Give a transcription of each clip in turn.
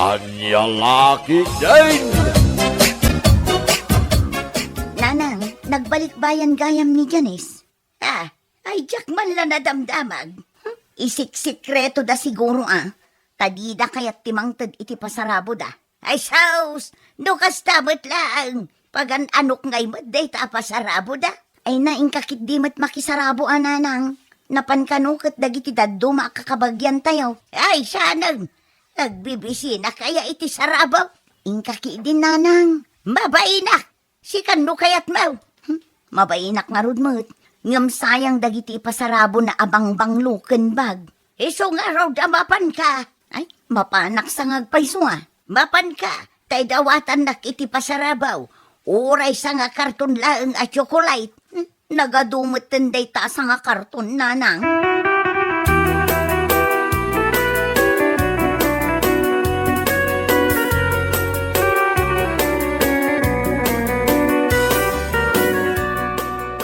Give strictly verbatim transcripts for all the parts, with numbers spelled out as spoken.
Ania la ketdin? Nanang, nagbalikbayan gayam ni Janice. Ah, ay diak man la nadamdamag. Hmm? Isiksikreto da siguro, ah. Ta dida kayat ti mangted iti pasaraboda. Ay, sus! No kasta met laeng, pagan-anok ngay met dayta a pasaraboda. Ay na, inka ketdi met makisarabo a nanang. Napan kano ket dagiti dadduma a kakabagyan tayo. Ay, sanang! Agbibisina kaya iti sarabo? Inka ketdi nanang. Mabainak! Sikan no kayatmo. Hmm, mabainak ngarud met. Ngem sayang dagiti ipasarabona a bangbanglo ken bag. Isu ngarud a mapanka. Ay, mapanak sa nga agpayso, ah. Mapanka, tay dawatannak iti pasarabaw. Uray sa nga karton laeng a tsokolate. Hmm, nagadu metten dayta a sa nga karton, nanang.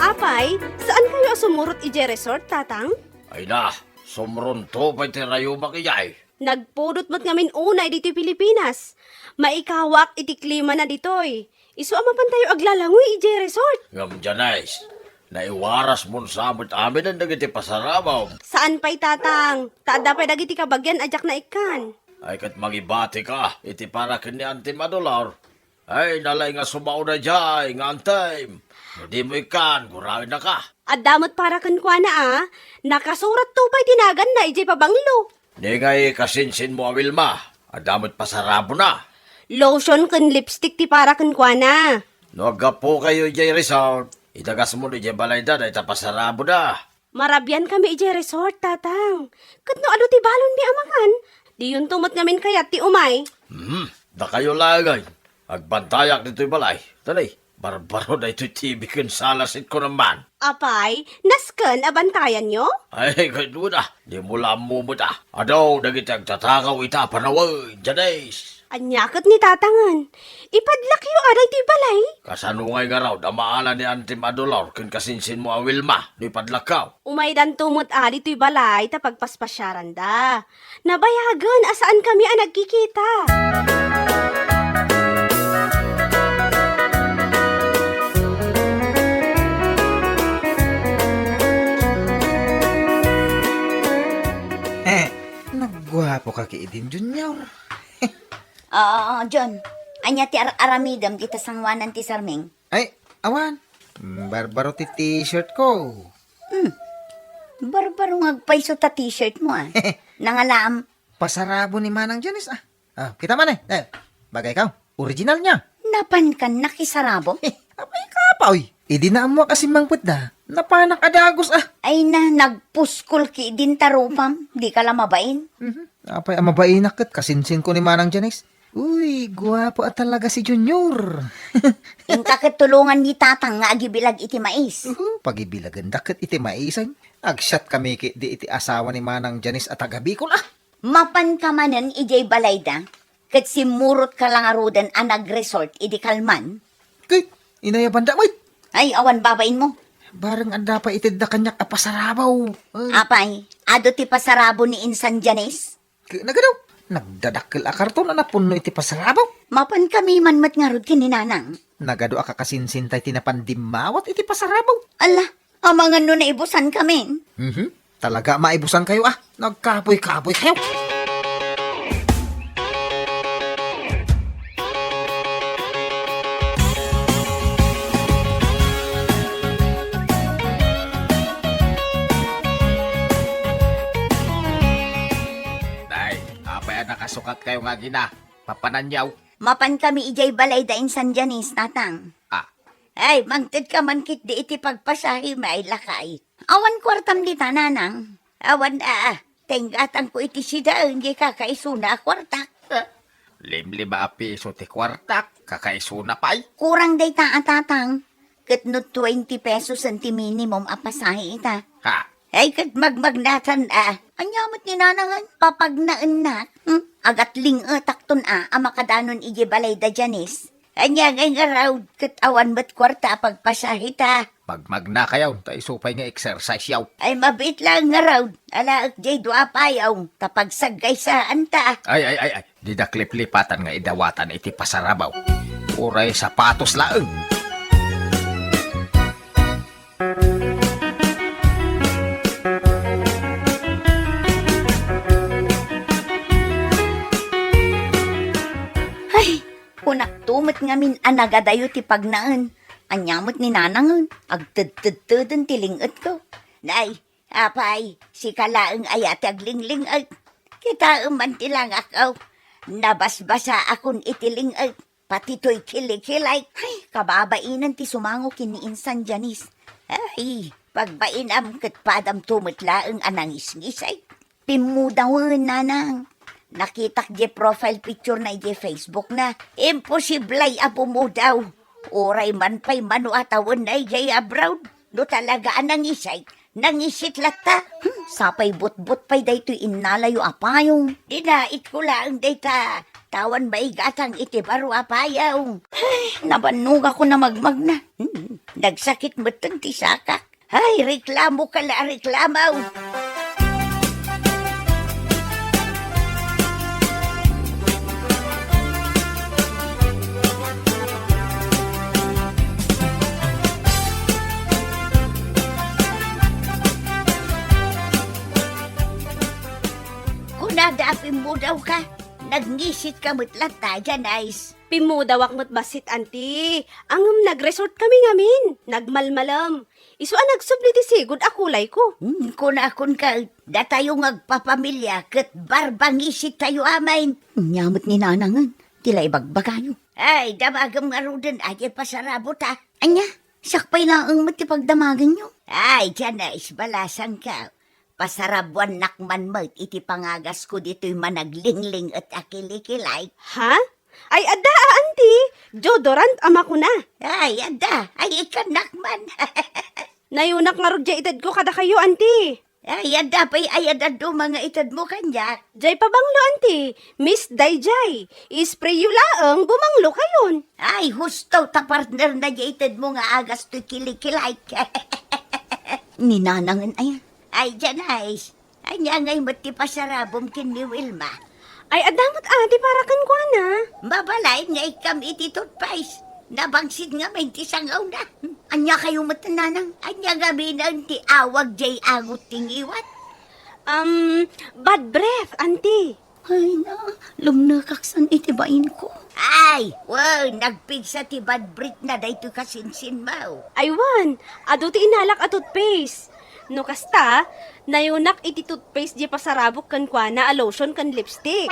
Apay, saan kayo a sumurot idiay resort, Tatang? Ay na, sumronto pay ti rayumak idiay. Nagpudot met ngamin unay ditoy Pilipinas. Maikawak iti klimana ditoy. Isu a mapantayo aglalangoy idiay resort. Ngem Janice, naiwarasmon sa met aminen dagiti pasarabam. Saan pay, Tatang? Ta adda pay dagiti kabagian a diak naikkan. Ay ket mangibatika iti para ken ni Antim a Dolor. Ay, nalay nga sumao daydiay nga Antim. No dimo ikkan, guraennaka. Adda met para kenkuana a, nakasuratto pay ti naganna idiay pabanglo. Ni ngay kasinsinmo a Wilma, adda met pasarabona. Lotion ken lipstick ti para kenkuana. No aggapukayo idiay resort, idagasmon idiay balayda dayta pasaraboda. Marabiankami idiay resort, Tatang. Ket no adu ti balonmi a mangan, diyonto met ngamin kayat ti umay. Hmm, dakayo laeng. Agbantayak ditoy balay. Dali, barbaro daytoy T V ken sala set ko naman. Apay, nasken a bantayanyo? Ay, kayduda, dimo la ammo met a. Adu dagiti agtatakaw ita a panawen, Janice. Ania ket ni Tatangen? Ipadlakyo a daytoy balay? Kasano ngay ngarud a maala ni Antim a Dolor ken kasinsinmo a Wilma no ipadlakkaw? Umaydanto met a ditoy balay ta pagpaspasiaranda. Nabayagen a saankami a nagkikita. Eh, nagguapo ka ki idin, Junior. Oo, John. Ania ti ar-aramidem dita sangoanan ti sarming? Ay, awan. Mm, barbaro ti t-shirt ko. Hmm. Barbaro nga agpayso ta t-shirt mo, ah. Nangalaam. Pasarabo ni Manang Janice, ah. Ah, kita man, eh. Eh, bagay ka. Original niya. Napan kan nakisarabo? Eh, apay ka pa, oy. Idi naammuak a simmangpet da. Napanak a dagus, ah. Ay na, nagpuskol ki din tarupam. Di ka la mabain. Mhm. Apay a mabainak ket kasinsin ko ni Manang Janice. Uy, guwapo a talaga si Junior. Inka ket tulongan ni Tatang nga agibilag iti mais. Uhu, pagibilagenda ket iti mais, ay. Agsiat kami ket di iti asawa ni Manang Janice a taga Bicol, ah. Mapanka manen idiay balayda, ket simmurotka la ngaruden a nagresort idi kalman. Ket, inayabanda met. Ay, awan babainmo. Bareng adda pay itedda kaniak a pasarabaw. Ay. Apay, adu ti pasarabo ni Insan Janice? Ket nagadu, nagdadakkel a karton a napunno iti pasarabo. Mapankami man met ngarud ken ni Nanang. Nagadu a kakasinsin tay ti napan dimmawat iti pasarabo. Ala, amangan no naibusankamin. Mhm. Talaga maibusankayo, ah. Nagkapoy-kapoykayo. Nay, apay a nakasukatkayo nga agina? Papananyaw? Mapankami idiay balay da Insan Janice, Tatang. Ah. Ay, mangtedka man ketdi iti pagpasahem, ay lakay. Awan kuartam dita, Nanang. Awan, ah, ah. Tenggatangko iti sidaen, di kakaisuna a kuartak. Eh, limlima a piso ti kuartak, kakaisuna pay. Kurang dayta a, Tatang. Ket no twenty pesos ti minimum a pasahe ita. Ha? Ay, ket magmagnatan a. Ania met ni Nanangen? Papagnaennak. Hmm? Agatling-etakton a, a makadanon idiay balay da Janice. Ania ngay ngarud, ket awan met kuarta a pagpasaheta? Magmagnakayo, ta isu pay nga exercise yaw. Ay, mabiit laeng ngarud, alaek jay dua a payong, ta pagsaggaysaan ta. Ay, ay, ay, ay, dida kliplipatan nga idawatan iti pasarabaw. Uray sapatos laeng. Ay, kunakto met ngamin a nagadayo ti pagnaen. Ania met ni Nanangen, agtedtedteden ti ling-etko. Nay, apay, sika laeng aya ti aglingling-et. Kitaem man ti langak, aw. Nabasbasaakon iti ling-et. Pati toy kilikilay. Ay, kababainen ti sumango ken ni Insan Janice. Ay, pagbainam ket padamto met laeng a nangisngisay. Pimmudawen, Nanang. Nakitak diay profile picture na idiay Facebook na. Imposiblay a pumudaw. Uray man pay mano a tawen na idiay abroad. No talaga a nangisay, nangisit latta. Hmm, sapay butbot pay daytoy innalayo a payong. Dinaitko laeng dayta, ta awan maigatang iti baro a payong. Ay, nabannogakon a magmagna. Hmm, nagsakit metten ti sakak. Ay, reklamo ka la, reklamo. Kunada a pimmudaw ka, nagngisit ka met latta, Janice. Pimmudawak met bassit, Auntie. Ngem nag-resort kami ngamin. Nagmalmalem. Isu a nagsubli ti sigud a kulayko. Hmm, kunakon ka, datayo nga agpapamilia ket barbangisittayo amin. Ania met ni Nanangen, ti la ibagbagayo. Ay, damagem ngaruden, aya pasarabota. Ania, siak pay laeng met ti pagdamagenyo. Ay, Janice, balasangka. Pasarabuannak man met iti pangagasko ditoy managlingling-et a kilikilay. Ha? Ay, adda, a, Auntie, deodorant a makuna. Ay, adda. Ay, ikannak man. Nayunak ngarud diay itedko kadakayo, Auntie. Ay, adda pay, ay, adda duma nga itedmo kaniak. Diay pabanglo, Auntie. Miss daydiay. Isprayyo laeng, bumanglokayon. Ay, husto, ta partner na diay itedmo nga agas toy kilikilay. Ni Nanangen aya. Ay, Janice, ania ngay met ti pasarabom ken ni Wilma? Ay, adda met a, ti para kenkuana. Mabalin nga ikkam iti toothpaste. Nabangsit ngamin ti sangawna. Ania kayo met, Nanang? Ania ngamin ti awag diay angot ti ngiwat? Um, bad breath, Auntie. Ay na, lumnekak san iti bainko. Ay, wen, nagpigsa ti bad breath na daytoy kasinsinmo. Ay wen, adu ti inalak a toothpaste. No kasta, nayunak iti toothpaste diay pasarabok kenkuana a lotion ken lipstick.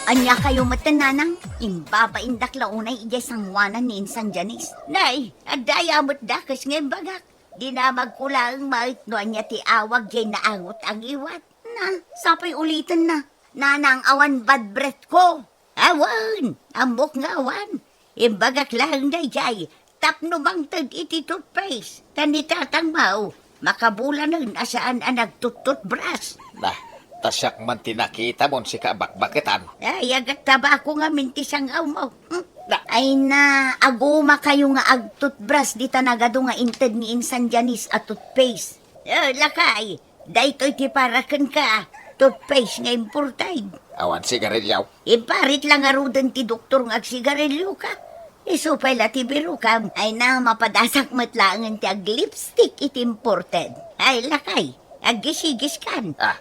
Ania kayo met, Nanang? Imbabaindak la unay idiay sangoanan ni Insan Janice. Nay, adda aya met dakes nga imbagak. Dinamagko laeng met no ania ti awag diay naangot a ngiwat. Na, sapay ulitenna. Nanang, awan bad breathko. Awan, ammok nga awan. Imbagak laeng daydiay, tapno mangted iti toothpaste. Ta ni tatangmo, makabulanen a saan a nagtut-toothbrush. Na, ta siak man ti nakitamon sika a bakbaketan. Ay, agattabako ngamin ti sangawmo. Hmm? Na. Ay na, agumakayo nga agtutbras dita nagadu nga inted ni Insan Janice a toothpaste. Eh, lakay, daytoy ti para kenka, toothpaste nga imported. Awan sigarilyo? Imparit la ngaruden ti doktor nga agsigarilyoka. Isu pay la ti birokam. Ay na, mapadasak met laengen ti aglipstick iti imported. Ay, lakay, aggisigiskan. Ah,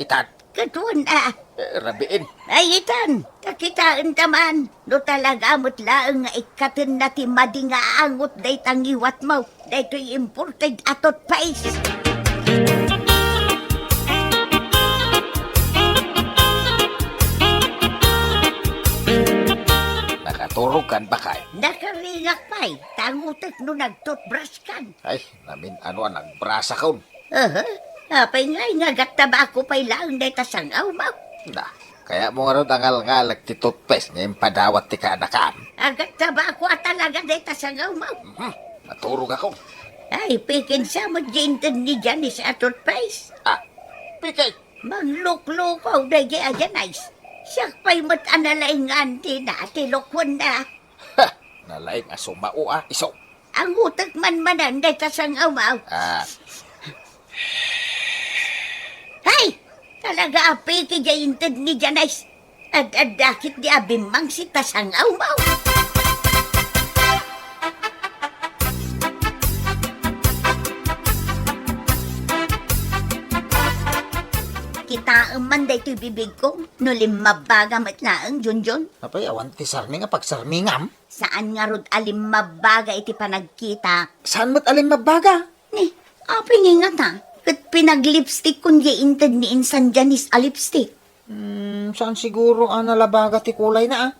itan. Ket wen a. Eh, rabiin. Ay, itan, ta kitaenta man, no talaga met laeng nga ikkatenna ti madi nga aangot dayta ngiwatmo, daytoy imported a toothpaste. Nakaturogkan, bakay? Nakaringak pay, ta angotek no nagtoothbrushkan. Ay, namin-ano a nagbrasakon. Aha. Apay ngay nga agattabako pay laeng dayta sangawmo? Da, kayatmo ngarud a ngalngalek ti toothpaste nga impadawat ti kaanakam? Agattabako a talaga dayta sangawmo? Mhm. Maturogakon. Ay, pikinsa met diay inted ni Janice a toothpaste? Ah, piki. Mangluklukaw daydi a Janice. Siak pay met a nalaing nga antina ti lukuenna. Ha! Nalaing a sumao a isu. Angutek man manen dayta sang-awmaw. Ah. Hay! Talaga a peke diay inted ni Janice. Ad-adda ketdi a bimmangsit a sang-awmaw. Kitaem man daytoy bibigko, no limmabbaga met laeng, Junjun. Apay, awan ti sarming a pagsarmingam? Saan ngarud a limmabbaga iti panagkitak? Saan met a limmabbaga? Ni, apay ngay ngata? Ket pinaglipstickon diay inted ni insan Janice a lipstick. Hmm, saan siguro a nalabaga ti kulayna, ah?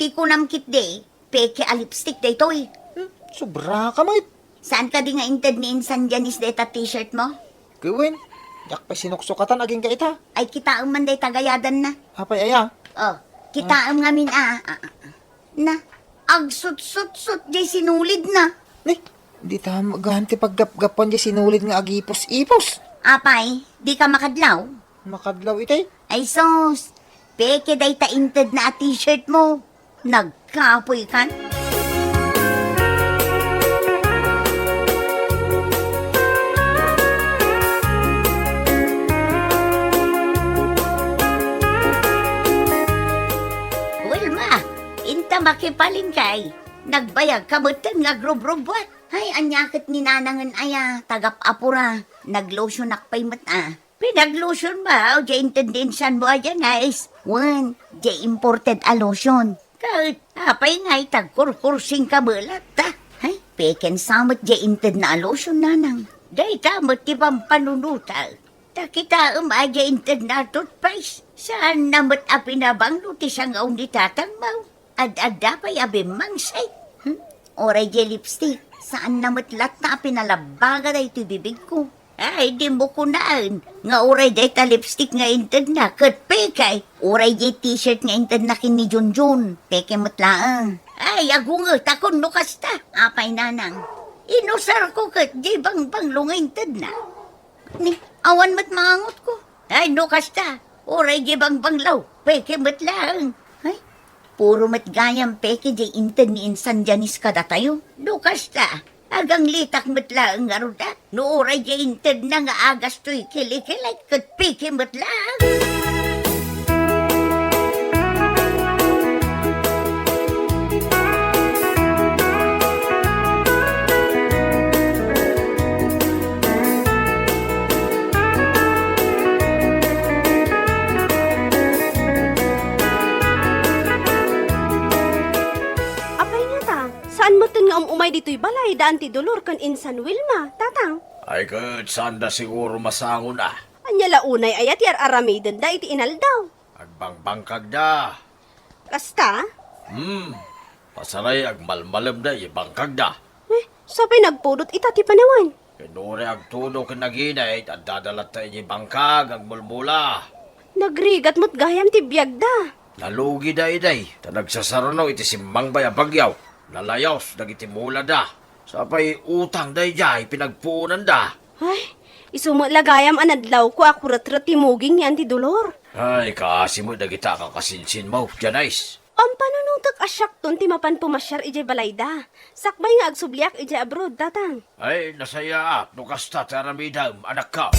Ti kunam ketdi, peke a lipstick daytoy. Hmm, sobra ka met. Saan kadi nga inted ni insan Janice dayta t-shirt mo? Ket wen, diak pay sinuksukatan agingga ita. Ay, kitaem man dayta gayadanna. Apay aya? Oh, kitaem ngamin a, a, a, a. Na, agsutsutsot diay sinulidna. Ni, dita met gayam ti paggapgapuan diay sinulid nga agipus-ipus. Apay, dika makadlaw? Makadlaw itay? Ay sus, peke dayta intedna a t-shirt mo. Nagkapoy kan? Wilma, inta makipalengke. Nagbayag ka metten nga agrubrubuat. Ay, ania ket ni nanangen aya, tagap-apura. Naglotionak pay met a. Pinaglotion mo, diay inted ni insan mo a Janice. Wen, diay imported a lotion. Ket, apay ngay ta agkurkursing ka met latta? Ay, peken sa met diay intedna a lotion, nanang. Dayta met ti pampanunotak. Ta kitaem a diay intedna a toothpaste. Saanna met a pinabanglo ti sang-aw ni tatangmo. Ad-adda pay a bimmangsit. Hmm? Uray diay lipstick. Saanna met latta a pinalabaga daytoy bibigko. Ay, dimo kunaen nga uray dayta lipstick nga intedna ket peke. Uray diay t-shirt nga intedna ken ni Junjun, peke met laeng. Ay, agungetakon no kasta. Apay, nanang, inusarko ket diay bangbanglo nga intedna. Ni, awan met maangotko. Ay, no kasta, uray diay bangbanglo, peke met laeng. Ay, puro met gayam peke diay inted ni insan Janice kadatayo. No kasta, aganglitak met laeng ngarud a. No uray diay intedna nga agas toy kilikilik, ket peke met laeng. Apay ngata, saan metten nga um-umay ditoy balay, daan ti Dolor ken insan Wilma, tatang? Ay, ket saanda siguro masangon a. Ania la unay aya ti ar-aramidenda iti inaldaw? Agbangbangkagda. Kasta? Hmm. Pasaray agmalmalemda iti bangkagda. Eh, sapay nagtudot ita ti panawen? Ken uray agtudo ken naginit, addada latta iti bangkag, agmulmula. Nagrigat met gayam ti biagda. Nalugida idiay, ta nagsasarno iti simmangpay a bagyo. Nalayos dagiti mulada. Sapay utang daydiay pinagpuonanda. Ay, isu met la gayam a nadlawko a kuretret ti muging ni Auntie Dolor. Ay, kaasi met dagita a kakasinsinmo, Janice. Pampanunotek a siakton ti mapan pumasiar idiay balayda. Sakbay nga agsubliak idiay abroad, tatang. Ay, nasayaat no kasta ti aramidem, anakko.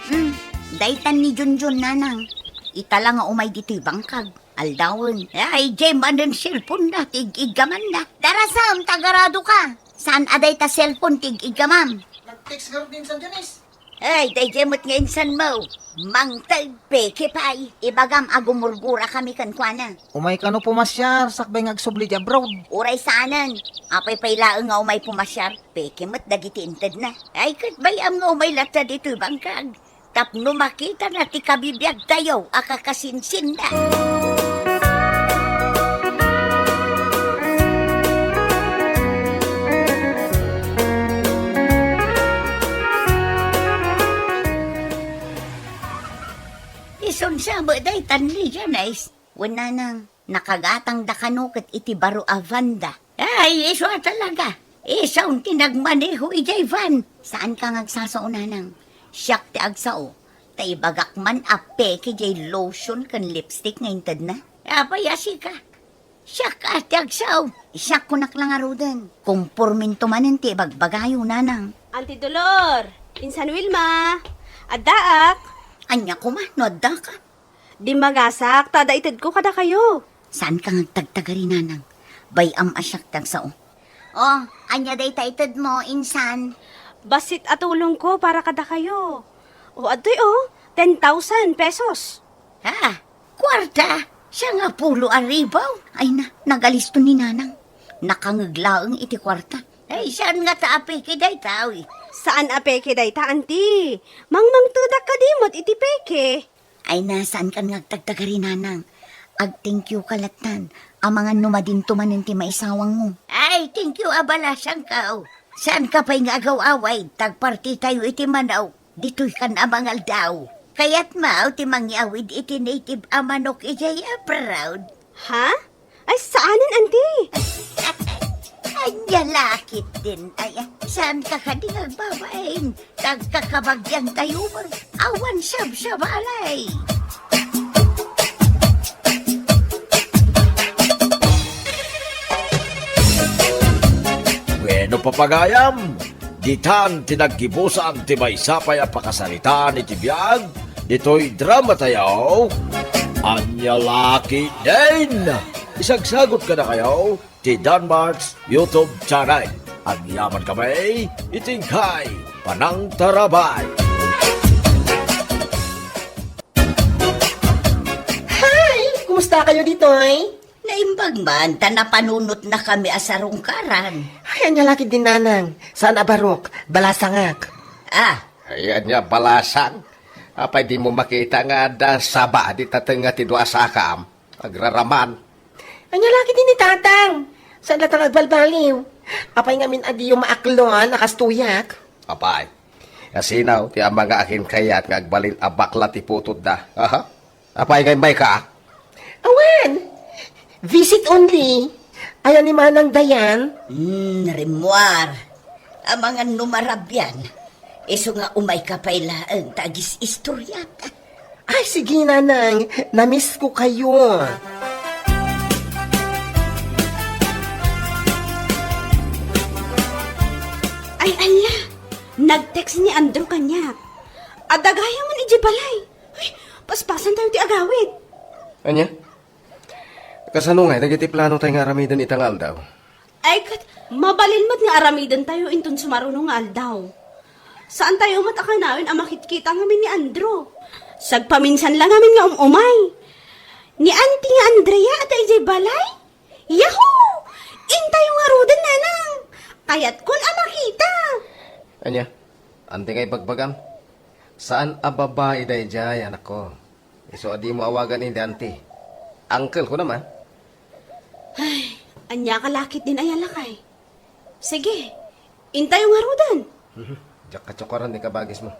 Hmm, daytan ni Junjun, nanang. Ita la nga umay ditoy bangkag. Aldawen. Ay, diay manen cellphone-na, ti ig-iggamanna. Darasam, ta agarado ka. Saan a dayta cellphone ti ig-iggamam? Nag-text ngarud ni insan Janice. Ay, daydiay met nga insanmo. Mangted, peke pay. Ibagam a gumurgura kami kenkuana. Umay kano pumasiar, sakbay nga agsubli di abroad? Uray saanen. Apay pay laeng nga umay pumasiar, peke met dagiti intedna. Ay, ket bay-am nga umay latta ditoy bangkag. Tapno makitana ti kabibiagtayo a kakasinsinna. Isunsa met daytan ni Janice? Wen, nanang, Nakagatangda kano ket iti baro a vanda. Ay, isu a talaga. Isu ti nagmaneho idiay van. Saanka nga agsasao, nanang. Siak ti agsao. Ta ibagak man a peke diay lotion ken lipstick nga intedna. Apay a sika? Siak a ti agsao. Siak kunak la ngaruden. Komporminto manen ti ibagbagayo, nanang. Auntie Dolor, insan Wilma, addaak. Ania koma no addaka? Dimmagasak, ta adda itedko kadakayo. Saanka nga agtagtagari, nanang. Bay-am a siak ti agsao. Oh, ania dayta itedmo, insan? Bassit a tulongko para kadakayo. O, adtoy, oh, ten thousand pesos. Ha? Kuarta? Sangapulo a ribu? Ay na, nagalisto ni nanang. Nakangeg laeng iti kuarta. Ay, saan nga ta a peke dayta, uy? Saan a peke dayta, auntie? Mangmangtedak kadi met iti peke. Ay na, saankan nga agtagtagari, nanang. Ag-thank you ka lattan. Amangan no madinto manen ti maisawangmo. Ay, thank you a balasangko. Saanka pay nga agaw-away, ta agpartitayo iti manok. Ditoykan a mangaldaw. Kayatmo ti mangyawid iti native a manok idiay abroad? Ha? Ay, saanen, auntie? Ania la ketdin, ay, saanka kadi nga agbabain? Agkakabagiantayo met. Awan sabsabalay. Wenno, papagayam, ditan ti naggibusan ti maysa pay a pakasaritaan iti biag ditoy dramatayo, Ania la ketdin? Isagsagut kadakayo ti Danmart's YouTube channel. Agyamankami iti inkay panangtarabay. Hi! Kumusta kayo ditoy? Naimbag man, ta napanunotnakami a sarungkaran. Ay, ania la ketdin, nanang. Saan a barok, balasangak. Ah. Ay, ania balasang? Apay dimo makita nga adda saba a tateng ti dua a sakam? Agraraman. Ania la ketdin ni tatang? Saan latta nga agbalbaliw? Apay ngamin a diyo maaklon a kastoyak? Apay, asino ti amangan a kayat nga agbalin a bakla ti putotda? Aha? Apay nga immayka? Awan! Visit only. Aya ni Manang Dayan? Hmm, rimmuar. Amangan no marabian. Isu nga umayka pay laeng ta agis-istoriak. Ay, sige, nanang. Namiss ko kayo. Ay, ala! Nag-text ni Andrew kaniak. Adda gayam man idiay balay. Ay, paspasantayo ti agawid. Ania? Kasano ngay dagiti planotay nga aramiden ita nga aldaw? Ay, ket, mabalin met nga aramidentayo inton sumaruno nga aldaw. Saantayo met a kanayon a makitkita ngamin ni Andrew. Sagpaminsan la ngamin nga um-umay. Ni Auntie nga Andrea adda idiay balay? Yahoo! Intayo ngaruden, nanang! Kayatkon a makita! Ania? Auntie nga ibagbagam? Saan a babai daydiay, anakko. Isu a dimo awagan idi auntie. Uncle ko naman. Ay, ania ka la ketdin aya, lakay? Sige, intayo ngaruden. Mhm. Diak katsukaran ti kabagismo.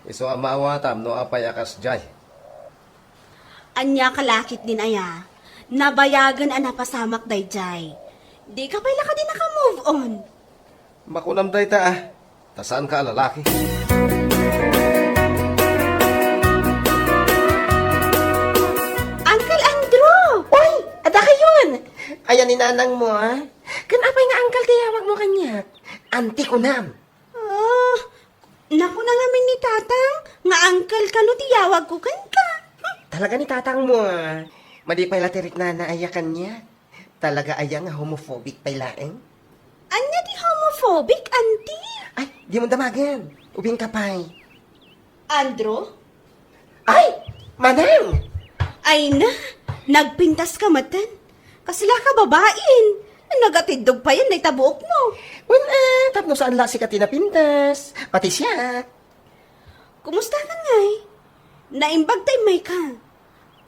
Isu a maawatam no apay a kasdiay. Ania ka la ketdin aya? Nabayagen a napasamak daydiay. Dika pay la kadi naka-move on. Makunam dayta, ah. Ta saanka a lalaki. Uncle Andrew! Uy! Adda kayon! Ayan ni nanang mo, ah. Ken apay nga uncle ti yawag mo kaniak? Auntie kunam. Ah, nakuna ngamin ni Tatang nga uncle kano ti yawag ko kenka. Talaga ni Tatang mo, ah. Madi pay la ti riknana aya kaniak. Talaga aya nga homophobic pay laeng? Ania ti homophobic, auntie? Ay, di mo damagen. Ubing ka pay. Andrew? Ay, manang! Ay na, nagpintas ka meten. Kasla ka babain. Nagatiddog payen dayta buok mo. Wen, ah, tapno saan la sika ti napintas. Pati siya. Kumusta ka ngay? Naimbag ta immayka.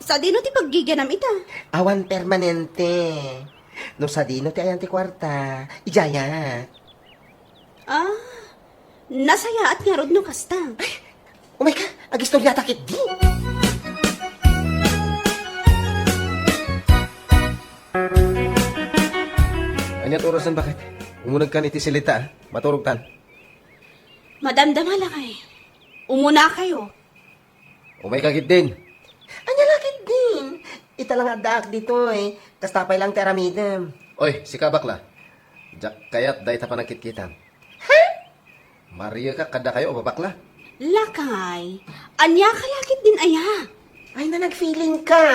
Sadino ti paggigianam ita? Awan permanente. No sadino ti ayan ti kuarta, idiayak. Ah, nasayaat ngarud no kasta. Ay, umayka, agistoriata ketdi. Ket orasen, baket? Umunegkan iti silita, a. Maturogtan. Madamdama lakay. Umunakayo. Umayka ketdin. Ania la ketdin? Ita la nga addaak ditoy. Kasta pay laeng ti aramidem. Oy, sika, bakla. Diak kayat dayta panagkitkitam. Ha? Mariekak kadakayo a babakla. Lakay, ania ka la ketdin aya? Ay, na nag-feeling ka.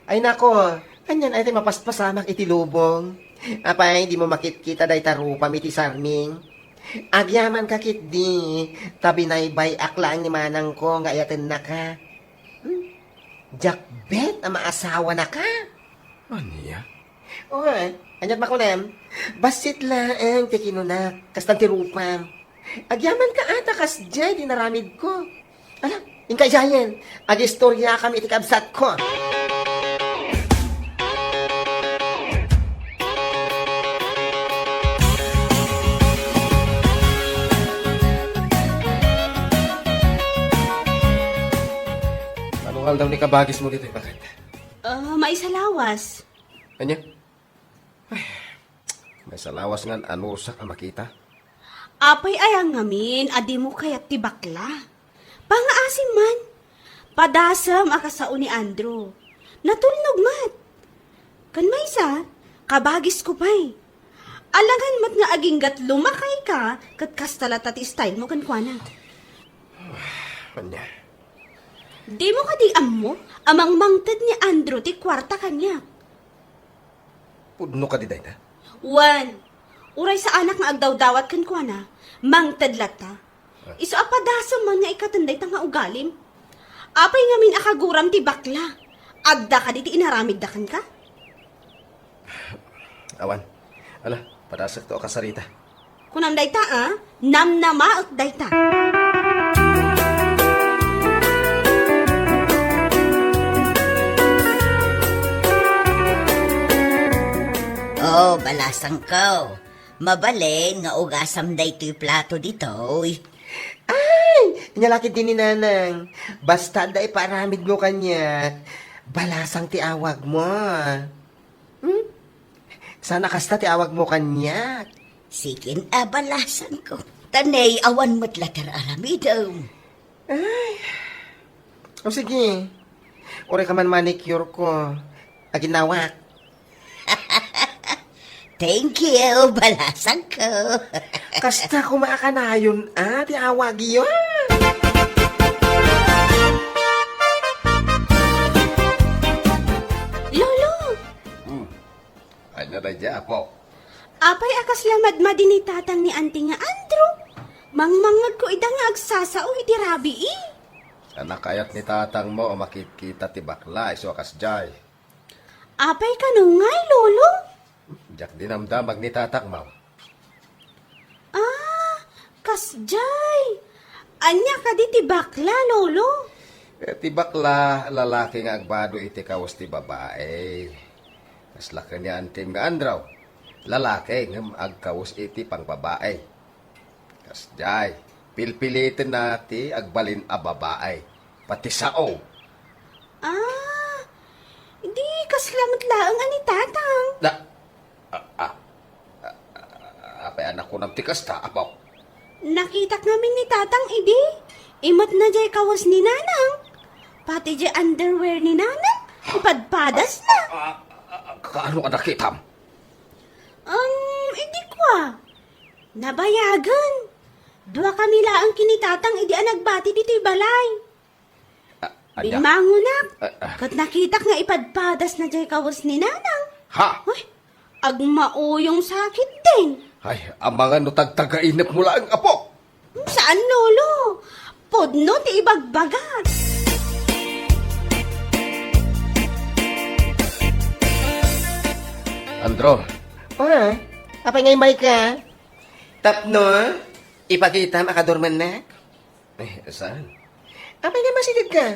Ay, nako. Anian aya ti mapaspasamak iti lubong? Apay, dimo makitkita dayta rupam iti sarming? Agyamanka ketdi, ta binaybay-ak laeng ni manangko nga ayatennaka. Hmm? Diak bet a maasawanaka. Ania? O, aniat makunem? Bassit laeng ti kinunak, kastan ti rupam. Agyamanka ata kasdiay ti inaramidko. Ala, inka idiayen, agistoriakami iti kabsatko. Mano nga aldaw ni kabagismo ditoy, baket? Ah, maisalawas. Ania? Ay, maisalawas ngan anusak a makita. Apay aya ngamin a dimo kayat ti bakla? Pangaasim man. Padasem a kasao ni Andrew. Natulnog met. Ken maysa, kabagisko pay. Alangan met nga aginggat lumakayka ket kasta latta ti stylemo kenkuana. Ania? Dimo kadi ammo a mangmangted ni Andrew ti kuarta kaniak? Pudno kadi dayta? Wen, uray saanak nga agdawdawat kenkuana, mangted latta. Ah. Isu a padasem man nga ikkaten dayta nga ugalim. Apay ngamin a kaguram ti bakla? Adda kadi ti inaramidda kenka? Awan. Ala, padasekto a kasarita. Kunam dayta, a? Namnamaek dayta. Oh, balasangko. Mabalin nga ugasam daytoy plato ditoy. Ay, ania la ketdi ni Nanang. Basta adda ipaaramidmo kaniak, balasang ti awagmo. Hmm? Saan a kasta ti awagmo kaniak? Sige a, balasangko. Ta ne, awan met la ti ar-aramidem. Ay. O sige. Uray ka man manicure ko. Aginnawak. Thank you, balasangko. Kasta koma a kanayon a ti awagyo. Lolo! Hmm. Ania daydiay, apo? Apay a kasla madmadi ni tatang ni Auntie nga Andrew? Mangmangngegko ida nga agsasao iti rabii. Ania kayat ni tatangmo a makitkita ti bakla isu a kasdiay? Apay kano ngay, Lolo? Diak dinamdamag ni tatangmo. Ah, kasdiay. Ania kadi ti bakla, Lolo? Eh, ti bakla, lalaki nga agbado iti kawes ti babai. Kasla ken ni Auntie nga Andrew, lalaki ngem agkawes iti pangbabai. Kasdiay, pilpilitenna ti agbalin a babai. Pati sao. Ah, di kasla met laeng a ni tatang. Na, a, a, a, a, apay a nakunam ti kasta, apo? Nakitak ngamin ni tatang idi. Imetna jay kawes ni nanang. Pati jay underwear ni nanang, ipadpadasna. A, a, a, kaano a nakitam? Um, idi kua. Nabayagen. Dua kami laeng ken ni tatang idi a nagbati ditoy balay. A-, ania? Bimmangonak, a, a. Ket nakitak nga ipadpadasna jay kawes ni nanang. Ha? Uy, agmauyong sakit din. Ay, amangan no tagtagainepmo laeng, apo. Saan, Lolo? Pudno ti ibagbagak. Andrew. Ah, apay nga immay ka? Tapno ipakitam a kadormennak? Eh, saan? Apay nga masideg ka?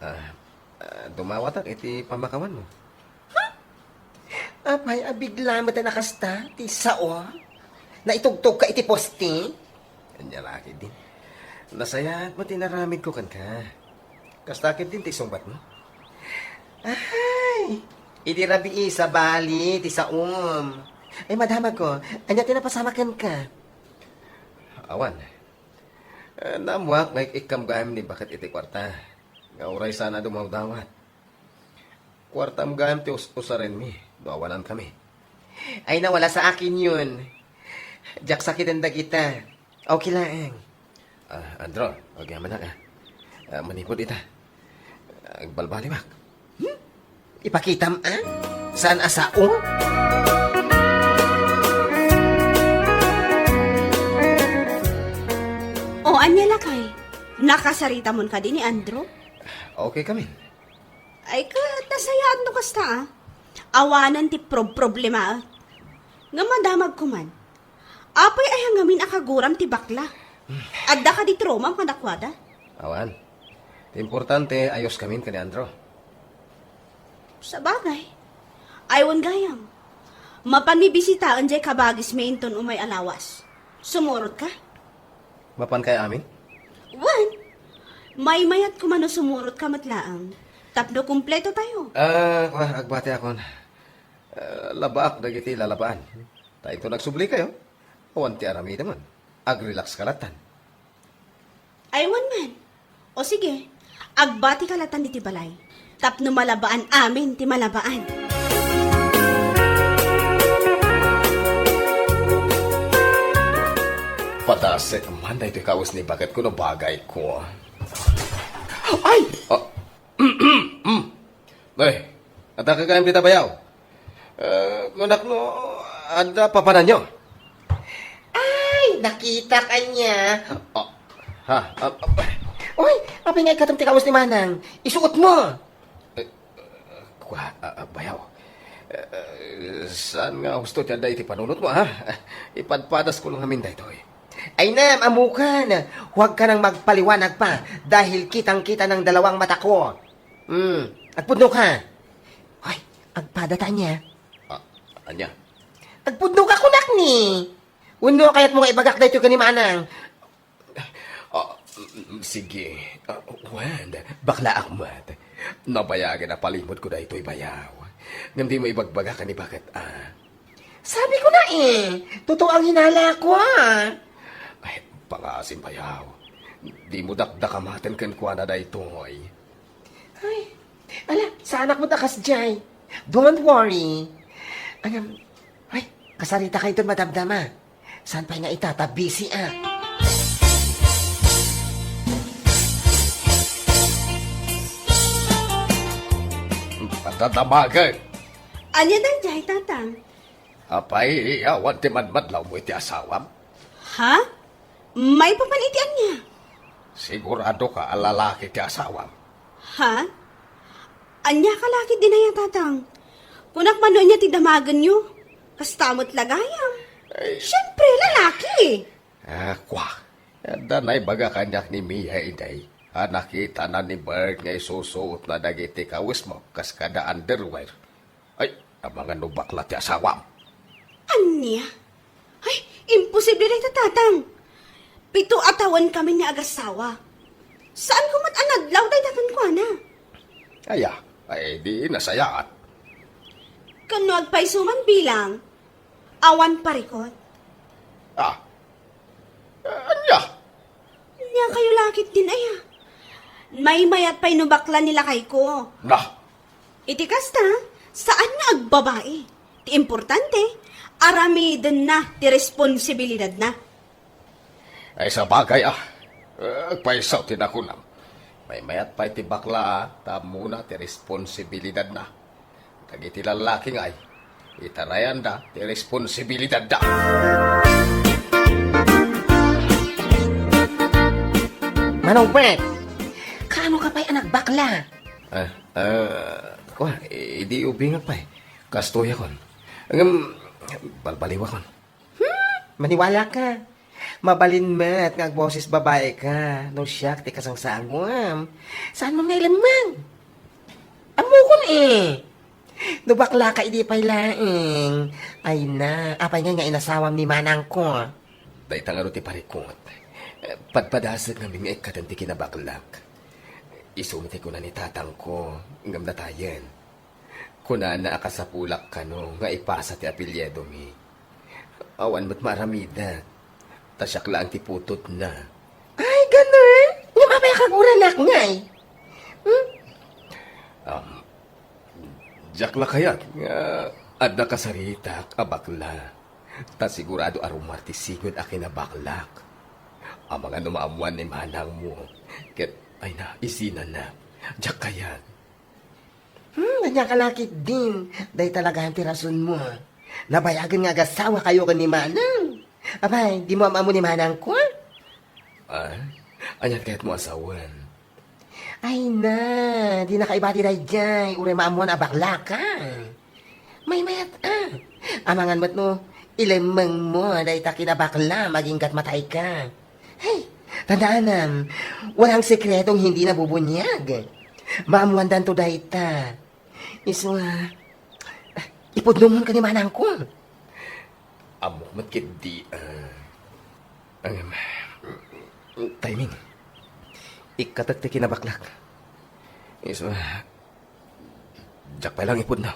Ah, ah, dumawatak iti pamakawanmo. Ha? Apay a bigla met a nakasta ti sao? Naitugtog ka iti poste? Ania la ketdin. Nasayaat met ti inaramidko kenka. Kasta ketdin ti isungbatmo? Ay, idi rabii sabali ti saom. Ay, madamagko, ania ti napasamak kenka? Awan. Eh, naammoak nga ik-ikkam gayam ni baket iti kuarta. Nga uray saan a dumawdawat. Kuartam gayam ti us-, usarenmi, no awanankami. Ay, nawala sa akin yun. Diak sakiten dagita. Okay laeng. Ah, Andro, agyamanak, ah. Ah, manipod ita. Agbalbaliwak. Hmm? Ipakitam, ah? Saan a sao? O, ania lakay? Nakasaritamon kadi ni Andro? Okay kami. Ay, ka, ta sayaat no kasta, ah. Awanen ti prob-, problema, ah. Nga madamag ko man. Apay aya ngamin a kaguram ti bakla? Adda kadi traumam kadakuada? Awan. Ti importante, ayos kamin kani Andro. Sabagay. Ay, wen gayam. Mapanmi bisitaen jay kabagismi inton umay a lawas. Sumurot ka? Mapan kay amin? Wen, maymayat ko man no sumurot ka met laeng. Tapno kumpleto tayo. Ah, kua, agbati akon. Ah, labaak dagiti lalabaan. Ta inton agsubli kayo, awan ti aramidem. Ag-relax ka lattan. Ay, wen man. O sige, agbati ka lattan diti balay. Tapno malabaan amin ti malabaan. Patasek man daytoy kaus ni baket ko no bagay ko. Ay! Ah, Ay, adda ka gayam dita bayaw? Eh, kunak no, adda papananyo? Ay, nakitak ania? Ah, ha? Ah, ah, Uy, apay nga ikatam ti kawas ni Manang? Isuot mo! Eh, kua, ah, ah, bayaw. Eh, saan nga husto ti adda iti panunot mo, ha? Ipadpadas ko lang amin daytoy. Ay, nam, amukan. Huwag ka nang magpaliwanag pa dahil kitang-kita ng dalawang mata ko. Hmm, agpudno ka. Hoy, agpada ta ania? Ah, ania? Agpudno ka kunak ni. Wenno kayatmo nga ibagak daytoy ken ni Manang? Ah, mm, sige. Ah, wen, bakla ak met. Nabayagen a palimod ko daytoy bayaw. Ngem dimo ibagbaga ken ni baket, ah. Sabi ko na eh, totoo ang hinala ko, ah. Ay, pangasim bayaw. Dimo dakdakamaten kenkuana daytoy. Ay, ala, saanak met a kasdiay. Don't worry. Ngem, ay, kasarita kayo ton madamdama. Saan pay nga ita, ta busy, ah. Madadamagan. Ania daydiay, Tatang? Apay, awan ti madmadlawmo iti asawam? Ha? Maipapan iti ania? Sigurado ka a lalaki ti asawam? Ha? Ania ka lakit dinaya, Tatang? Kunak man no ania ti damagenyo. Kasta met la gayam. Ay. Siempre, lalaki. Ah, kwa. Adda naibaga kaniak ni Mia idiay a nakitana ni Bert nga isusuotna dagiti kawismo kas kada underwear. Ay, amangan no bakla ti asawam. Ania? Ay, imposible dayta, Tatang. Pito a tawen kami nga agasawa. Saan ko met a nadlaw dayta kenkuana? Aya, ay di nasayaat. Ken no agpayso man bilang, awan parikot. Ah, ania? Nia kayo lakit din aya. Maymayat pay no bakla ni lakay ko. Nah. Iti kasta, saan nga agbabai. Ti importante, aramidenna ti responsibilidadna. Ay, sabagay, ah. Eh, agpayso ti nakunam. Maymayat pay ti bakla, ah, ta ammona ti responsibilidadna. Dagiti lallaki ngay, itarayanda ti responsibilidadda. Manong Bert, kaano ka pay a nagbakla? Ah, ah, kua, idi ubingak pay. Kastoyakon. Ngem, balbaliwakon. Hmm, maniwala ka. Mabalin met nga agboses babai ka no siak ti kasangsaanguam. Saan man nga ilemman? Ammokon eh. No bakla ka idi pay laeng. Ay na, apay nga nga inasawam ni manangko? Dayta nga no ti parikot. Eh, padpadasek ngamin nga ikkaten ti kinabaklak. Isu met ti kuna ni tatangko, ngem natayen. Kunana a kasapulak kano nga ipasa ti apelyidomi. Awan met maaramidak. Ta siak laeng ti putotna. Ay, ganun? Ngem apay a kaguranak ngay? Hmm? Um, diak la kayat nga adda kasaritak a bakla. Ta sigurado a rumar ti sigud a kinabaklak. Amangan no maammuan ni manangmo. Ket, ay na, isinanak. Diak kayat. Hmm, ania ka la ketdin. Dayta la gayam ti rasonmo. Nabayagen nga agasawakayo ken ni Manang. Apay, dimo am-ammo ni Manangko? Ah, ania ti kayatmo a sawen? Ay na, dinaka ibati daydiay, uray maammuan a baklaka. Maymayat a. Amangan met no, ilemmengmo dayta kinabaklam agingga't matayka. Hey, tandaanam, walang sekretong hindi nabubuniag. Maammuandanto dayta. Isu nga, ipudnomon ken ni Manangko. Ammok met ketdi, ah, ang, timing. Ikkatek ti kinabaklak. Isu nga, diak pay lang ipudno.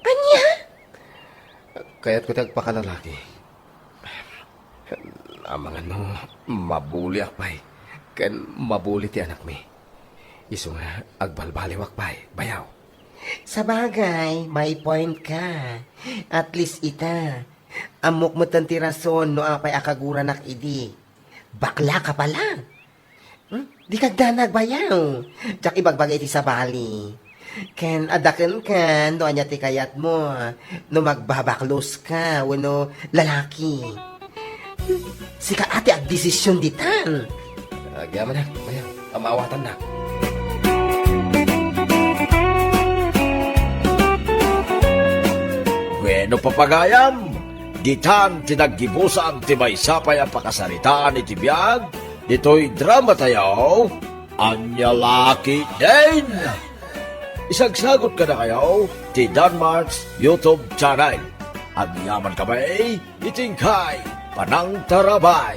Ania? Kayatko ti agpakalalaki. Amangan no, mabuliak pay. Ken mabuli ti anakmi. Isu nga, agbalbaliwak pay, bayaw. Sabagay, may point ka. At least ita, ammok metten ti rason no apay a kaguranak idi. Bakla ka pala. Hmm? Di kagdanag, bayaw. Diak ibagbaga iti sabali. Ken adda kenka no ania ti kayatmo, no magbabaklos ka wenno lalaki. Sika a ti agdesisyon ditan. Agyamanak, bayaw. Amawatannak. Bueno, papagayam, ditan ti naggibusan ti maysa pay a pakasaritaan iti biag ditoy drama tayo, Ania La Ketdin. Isagsagot kadakayo ti Danmark's YouTube channel. Agyaman kami iti inkay panangtarabay.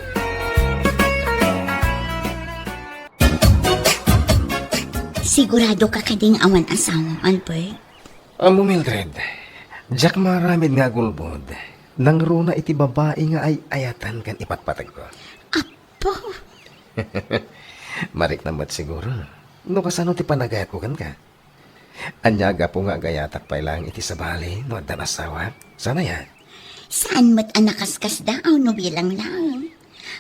Sigurado ka kadi nga awan asawam, Albert? Ammo, Mildred, diak maaramid nga agulbod. Nangruna iti babai nga ay-ayatan ken ipatpategko. Apo! Mariknam met siguro. No kasano ti panagayatko kenka? Ania a gapu nga agayatak pay laeng iti sabali no addan asawak? Saan aya? Saan met a nakaskasdaaw no bilang laeng?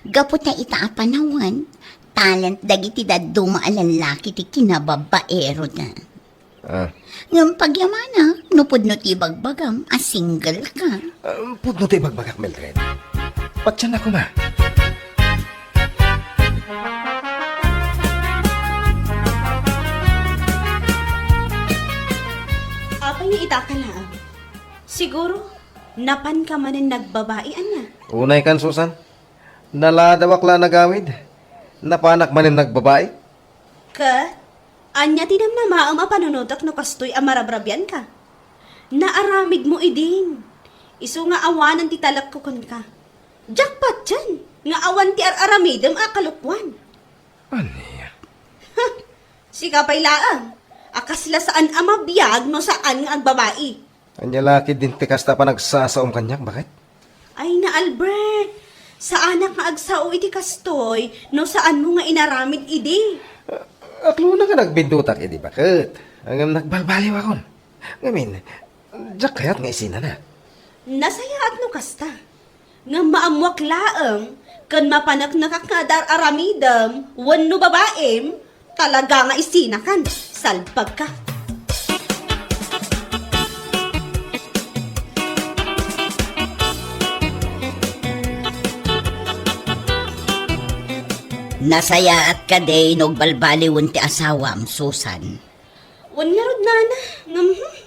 Gapu ta ita a panawen, talent dagiti dadduma a lallaki ti kinababaeroda. Ah. Ngem pagyamanak, no pudno ti ibagbagam a single ka. Ah, pudno ti ibagbagak, Mildred. Patiennak koma. Apay nga ita ka laeng? Siguro, napanka manen nagbabai, ania? Unay kan, Susan. Naladawak la nagawid. Napanak manen nagbabai. Ket, ania ti namnamaem a panunotek no kastoy a marabrabianka? Naaramidmo idin. Isu nga awanen ti talekko kenka. Diak patien nga awan ti ar-aramidem a kalokuan. Ania? Huh! Sika pay laeng a kasla saan a mabiag no saan nga agbabai. Ania la ketdin ti kasta a panagsasaom kaniak, baket? Ay na, Albert! Saanak nga agsao iti kastoy no saanmo nga inaramid idi. Ah, aklona nga nagbindutak idi, baket. Ngem nagbalbaliwakon. Ngamin, diak kayat nga isinanak. Nasayaat no kasta. Ngem maammoak laeng ken mapaneknekak nga adar-aramidem wenno babaim, talaga nga isinakan. Salbagka. Nasayaat kadi no agbalbaliwen ti asawam, Susan? Wen ngarud, nana, ngem, hmm,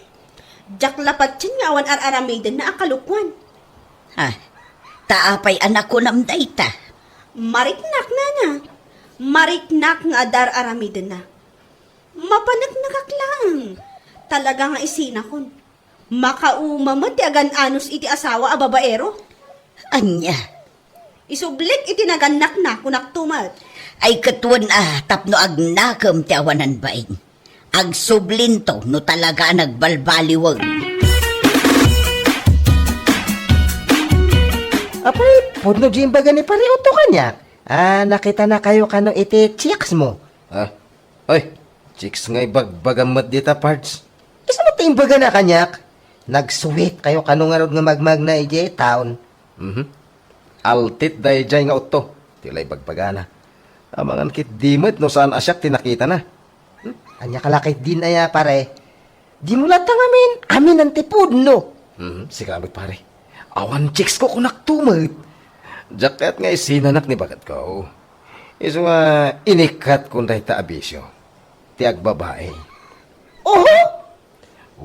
diak la patien nga awan ar-aramidenna a kalokuan. Ha? Ta apay a nakunam dayta? Mariknak, nana. Mariknak nga adda ar-aramidenna. Mapaneknekak laeng. Talaga nga isinakon. Makauma met ti agan-anos iti asawa a babaero. Ania? Isublik iti nagannakna, kunakto met. Ay, ket wen a, tapno agnakem ti awanan bain. Agsublinto no talaga a nagbalbaliwen. Pudno diay imbaga ni Pare Otto kaniak. Ah, nakitanakayo kano iti chicks mo. Ah, ay, chicks nga ibagbagam met dita, Pards. Isu met ti imbagana kaniak. Nag-sweet kayo kano ngarud nga magmagna idiay town. Mhm. Altit daydiay nga Otto, ti la ibagbagana. Amangan ketdi met no saan a siak ti nakitana. Hmm? Ania ka la ketdin aya, pare? Dimo latta ngamin, aminan ti pudno. Hmm, sika met, pare. Awan chicks ko kunakto met. Diak kayat nga isinanak ni baketko. Isu nga inikkatkon dayta a bisio. Ti agbabae. Oho!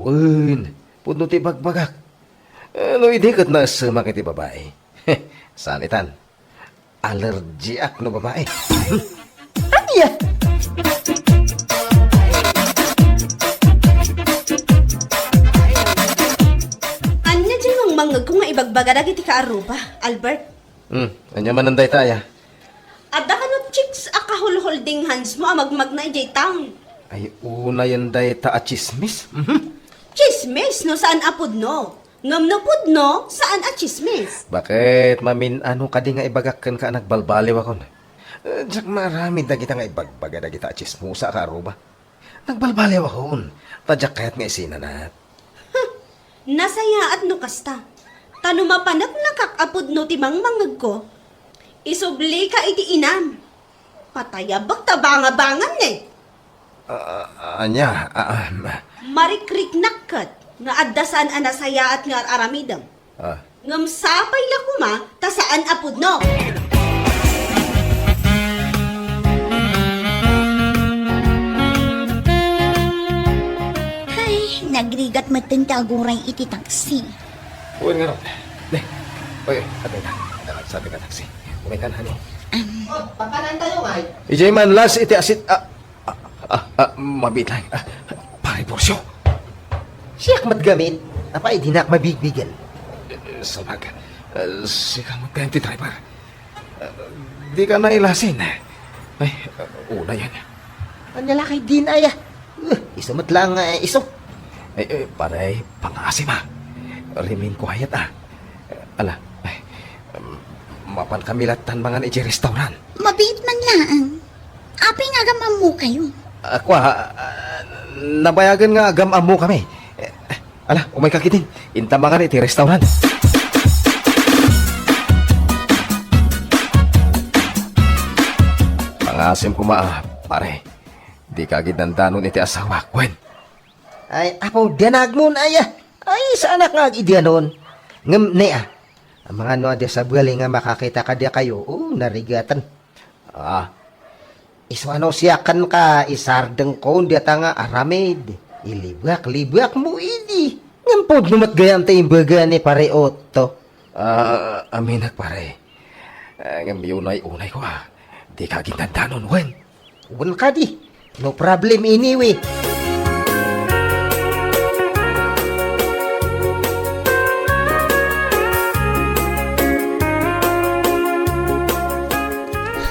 Wen, pudno ti ibagbagak. Eh, no idi ket naessemak iti babae. Saan itan. Allergiak no babae. Ania? Ania diay mangmangngegko nga ibagbaga dagiti kaarruba, Albert? Hmm, ania manen dayta aya? Adda kano chicks a kahulholding hands mo a magmagna idiay town? Ay, unayen dayta a chismis. Mhm. Chismis no saan a pudno. Ngem no pudno, saan a chismis. Baket mamin-ano kadi nga ibagak kenka a nagbalbaliwakon? Eh, diak maaramid dagita nga ibagbaga dagita a chismosa a kaarruba. Nagbalbaliwakon, ta diak kayat nga isinanak. Huh! Nasayaat no kasta. Ta no mapaneknekak a pudno ti mangmangngegko, isublika iti inam. Patayabek ta bangabangan ne. Ah, ania? Ah, ah, ma- Marikriknak ket nga adda saan a nasayaat nga ar-aramidem. Ah. Ngem sapay la koma ta saan a pudno. Hay, nagrigat metten ti aguray iti taksi. Wen ngarud. Ne. Oy, oy, atay na. Sa atin nga taksi. Umaykan, honey. Um. Oh, papanantayo, ngay? Ijay man, las iti asit, ah, Ah, ah, ah, mabiit laeng. Ah, Pare Porcio. Siak met gamin. Apay, dinak mabigbigen. Eh, sabagay. Eh, sika met gamin ti driver. Eh, dika nailasin. Ay, eh, unayen. Ania la ketdin aya? Eh, isu met laeng nga isu. Eh, eh, pare, pangaasim a. Remain quiet a. Ala, ay, um, mapankami lattan mangan iti restaurant. Mabiit man laeng. Apay nga agam-ammokayo? Ah, kua, ah, nabayagen nga agam-ammokami. Eh, ala, umayka ketdin. Inta mangan iti restaurant. Pangaasim koma a, pare. Dika agiddandanon iti asawak, wen. Ay, apo, danagmon aya. Ay, saanak nga agidianon. Ngem ne a, amangan no adda sabali nga makakita kadiakayo, o, narigaten. Ah, isu a no siak kenka, isardengko dayta nga aramid. Ilibak-libakmo idi. Ngem pudno met gayam ti imbaga ni Pare Otto. Ah, aminek, pare. Ah, ngem unay-unayko a. Dika agiddandanon, wen. Wen kadi, no problem anyway.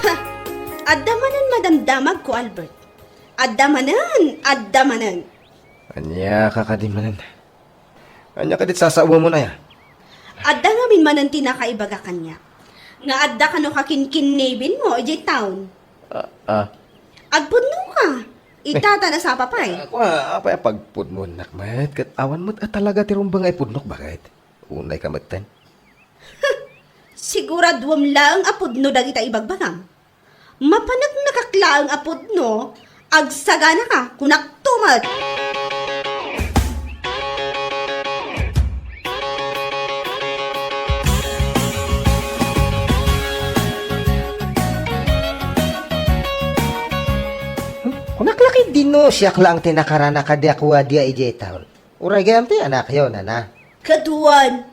Ha! Adda manen madamdamagko, Albert. Adda manen, adda manen. Ania ka kadi manen? Ania kadit sasaoamon aya? Adda ngamin manen ti nakaibaga kaniak. Nga adda kano kakinkinnibinmo idiay town. Ah, ah. Agpudnoka. Ita ta nasapa pay. Ah, kua, apay a pagpudnoennak met? Ket awan met a talaga ti rumbeng a ipudnok, baket? Unayka metten. Siguraduem laeng a pudno dagita ibagbagam. Mapaneknekak laeng a pudno, agsaganaka, kunakto met. Kunak la ketdin no siak laeng ti nakarana kadi a kuadi a idiay town. Uray gayam ti anakyo, nana. Ket wen,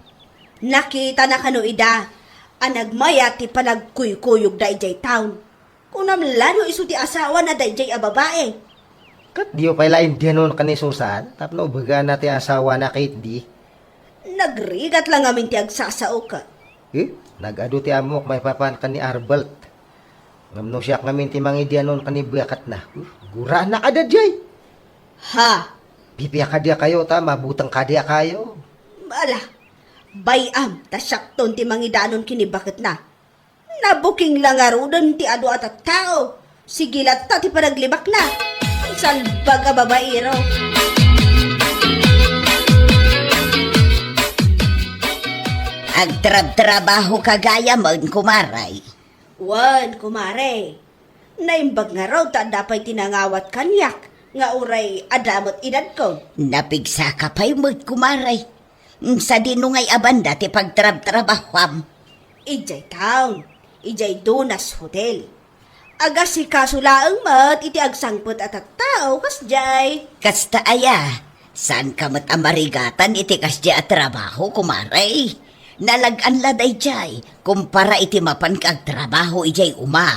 nakitana kano ida a nagmayat ti panagkuykuyogda idiay town. Kunam la no isu ti asawana daydiay a babai. Ket diyo pay la indianon ken ni Susan tapno ibagana ti asawana ketdi? Nagrigat la ngamin ti agsasao ket. Eh, nag-adu ti ammok maipapan ken ni Arbelt. Ngem no siak ngamin ti mangidianon ken ni baketna, uh, guraannak a daydiay. Ha? Pipia kadi a kayo ta mabuteng kadi a kayo. Ala, bay-am ta siakton ti mangidanon ken ni baketna. Nabuking la ngaruden ti adu a tattao. Sige latta ti panaglibakna. Salbag a babaero. Agtrabtrabaho ka gayamen, kumare. Wen, kumare. Naimbag ngarud ta adda pay ti nangawat kaniak nga uray adda met edadko. Napigsaka pay met, kumare. Sadino ngay a banda ti pagtrabtrabahuam? Idiay town, idiay Dunas Hotel. Agasikaso laeng met iti agsangpet a tattao kasdiay. Kasta aya, saanka met a marigatan iti kasdiay a trabaho, kumare. Nalag-an la daydiay, kumpara iti mapanka agtrabaho idiay uma.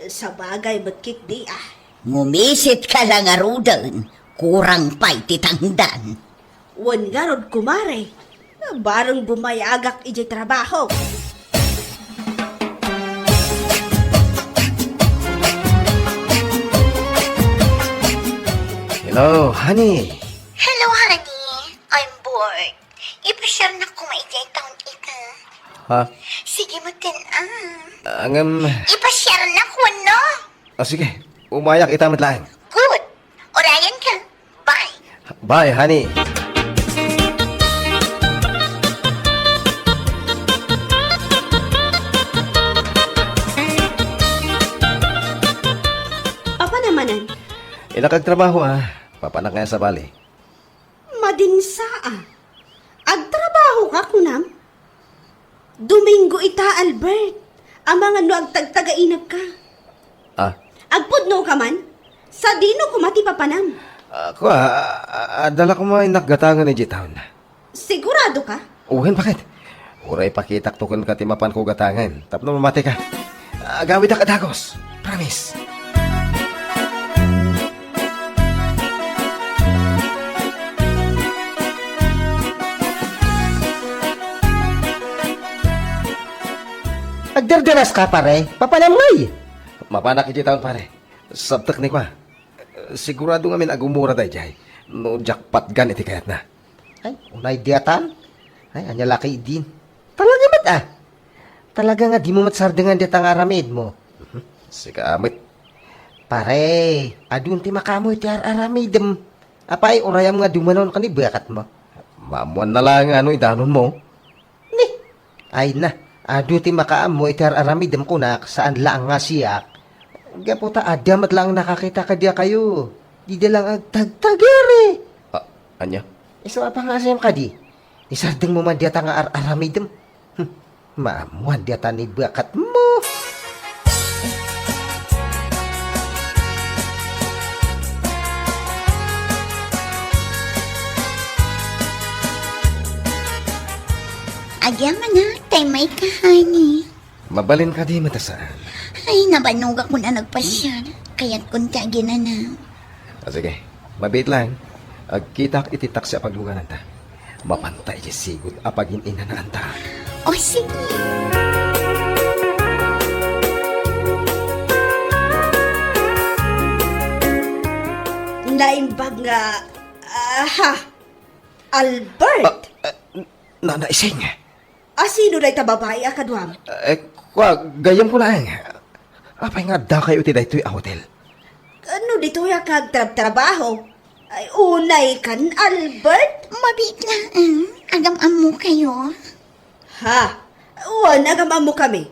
Sabagay met ketdi, ah. Ngumisitka la ngaruden, kurang pay ti tangdan. Wen ngarud, kumare, bareng bumayagak idiay trabaho. Hello, honey. Hello, honey. I'm bored. Ipasiarnak koma idiay town ita. Ha? Sige, matin, ah. Ngem, ipasiarnak wenno? Ah, sige. Umayak ita met laeng. Good. Urayenka. Bye. Bye, honey. Apay manen? Innak agtrabaho, ah. Mapanak nga sabali. Madinsa, ah. Agtrabahoka, kunam? Domingo ita, Albert. Amangan no agtagtagainepka. Ah. Agpudnoka man? Sadino koma ti papanam? Ah, kua, ah, ah, adda la koma innak gatangen idiay town. Siguradoka? Wen, baket? Uray pakitakto kenka ti mapanko gatangen tapno mamatika. Agawidak a dagus. Promise. Agdardaraska, pare? Papanam ngay? Mapanak idiay town, pare. Sabtek ni kua. Sigurado ngamin a gumura daydiay no diak patgan iti kayatna. Ay, unay diatan? Ay, ania la kadi idin? Talaga met, ah. Talaga nga dimo met sardengan dayta nga aramidmo. Mhm. Sika met. Pare, adun ti makaammo iti ar-aramidem. Apay, urayam nga dumanon ken ni baketmo. Maammoanna la nga no idanonmo. Ni, ay na, adu ti makaammo iti ar-aramidem kunak, saan laeng nga siak. Gapu ta adda met laeng nakakita kadiakayo. Dida laeng agtagtagere. Ah, ania? Isu a pangasem kadi? Isardengmo man dayta nga ar-aramidem. Hmm, maammoan dayta ni baketmo. Agyamanak, tay mayka, honey. Mabalin kadi met a saan? Ay, nabanogakon a nagpasiar. Kayatkon ti aginanaw. Ah, sige, mabiit laeng. Agkitaak iti taksi a paglugananta. Mapanta iti sigud a pagin-inanaanta. O, sige. Naimbag nga, aha, Albert? Ah, ah, Nana Ising. A, sino dayta babai a kaduam? Eh, kua, gayyemko laeng. Apay nga addakayo iti daytoy a hotel? No ditoy a kagtrabtrabaho, ay, unay kan, Albert? Mabiit laeng, agam-ammokayo. Ha? Wen, agam-ammokami.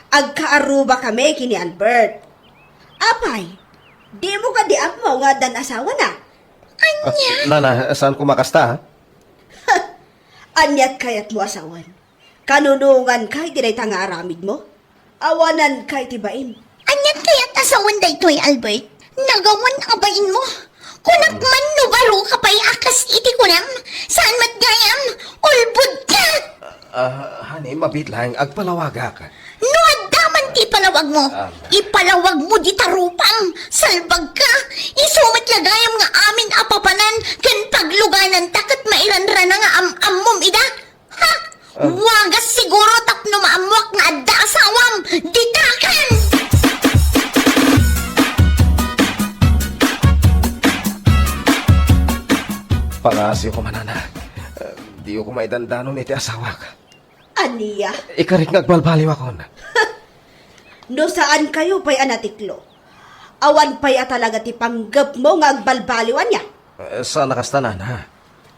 Agkaarrubakami ken ni Albert. Apay, dimo kadi ammo nga addan asawana? Ania? Ah, nana, saanko makasta, ha? Aniat kayatmo a sawen? Kanunonganka iti dayta nga aramidmo? Awananka iti bain. Aniat kayat a sawen daytoy, Albert? Nagawan a bainmo? Kunak man no baroka pay a kas iti kunam? Saan met gayam? Ulbodka! Ah, honey, mabiit laeng, agpalawagak. No adda man ti ipalawagmo, ah, ipalawagmo dita rupam. Salbagka. Isu met la gayam nga amin a papanan ken paglugananta ket mairanrana nga am-ammom ida. Ha? Ah. Wagas siguro tapno maammoak nga adda asawam. Ditakan! Pangaasiyo koma, nana. Eh, diyo koma idandanon iti asawak. Ania? Ikarik nga agbalbaliwakon. No saankayo pay a natiklo, awan pay a talaga ti panggepmo nga agbalbaliw ania? Eh, saan a kasta, nana.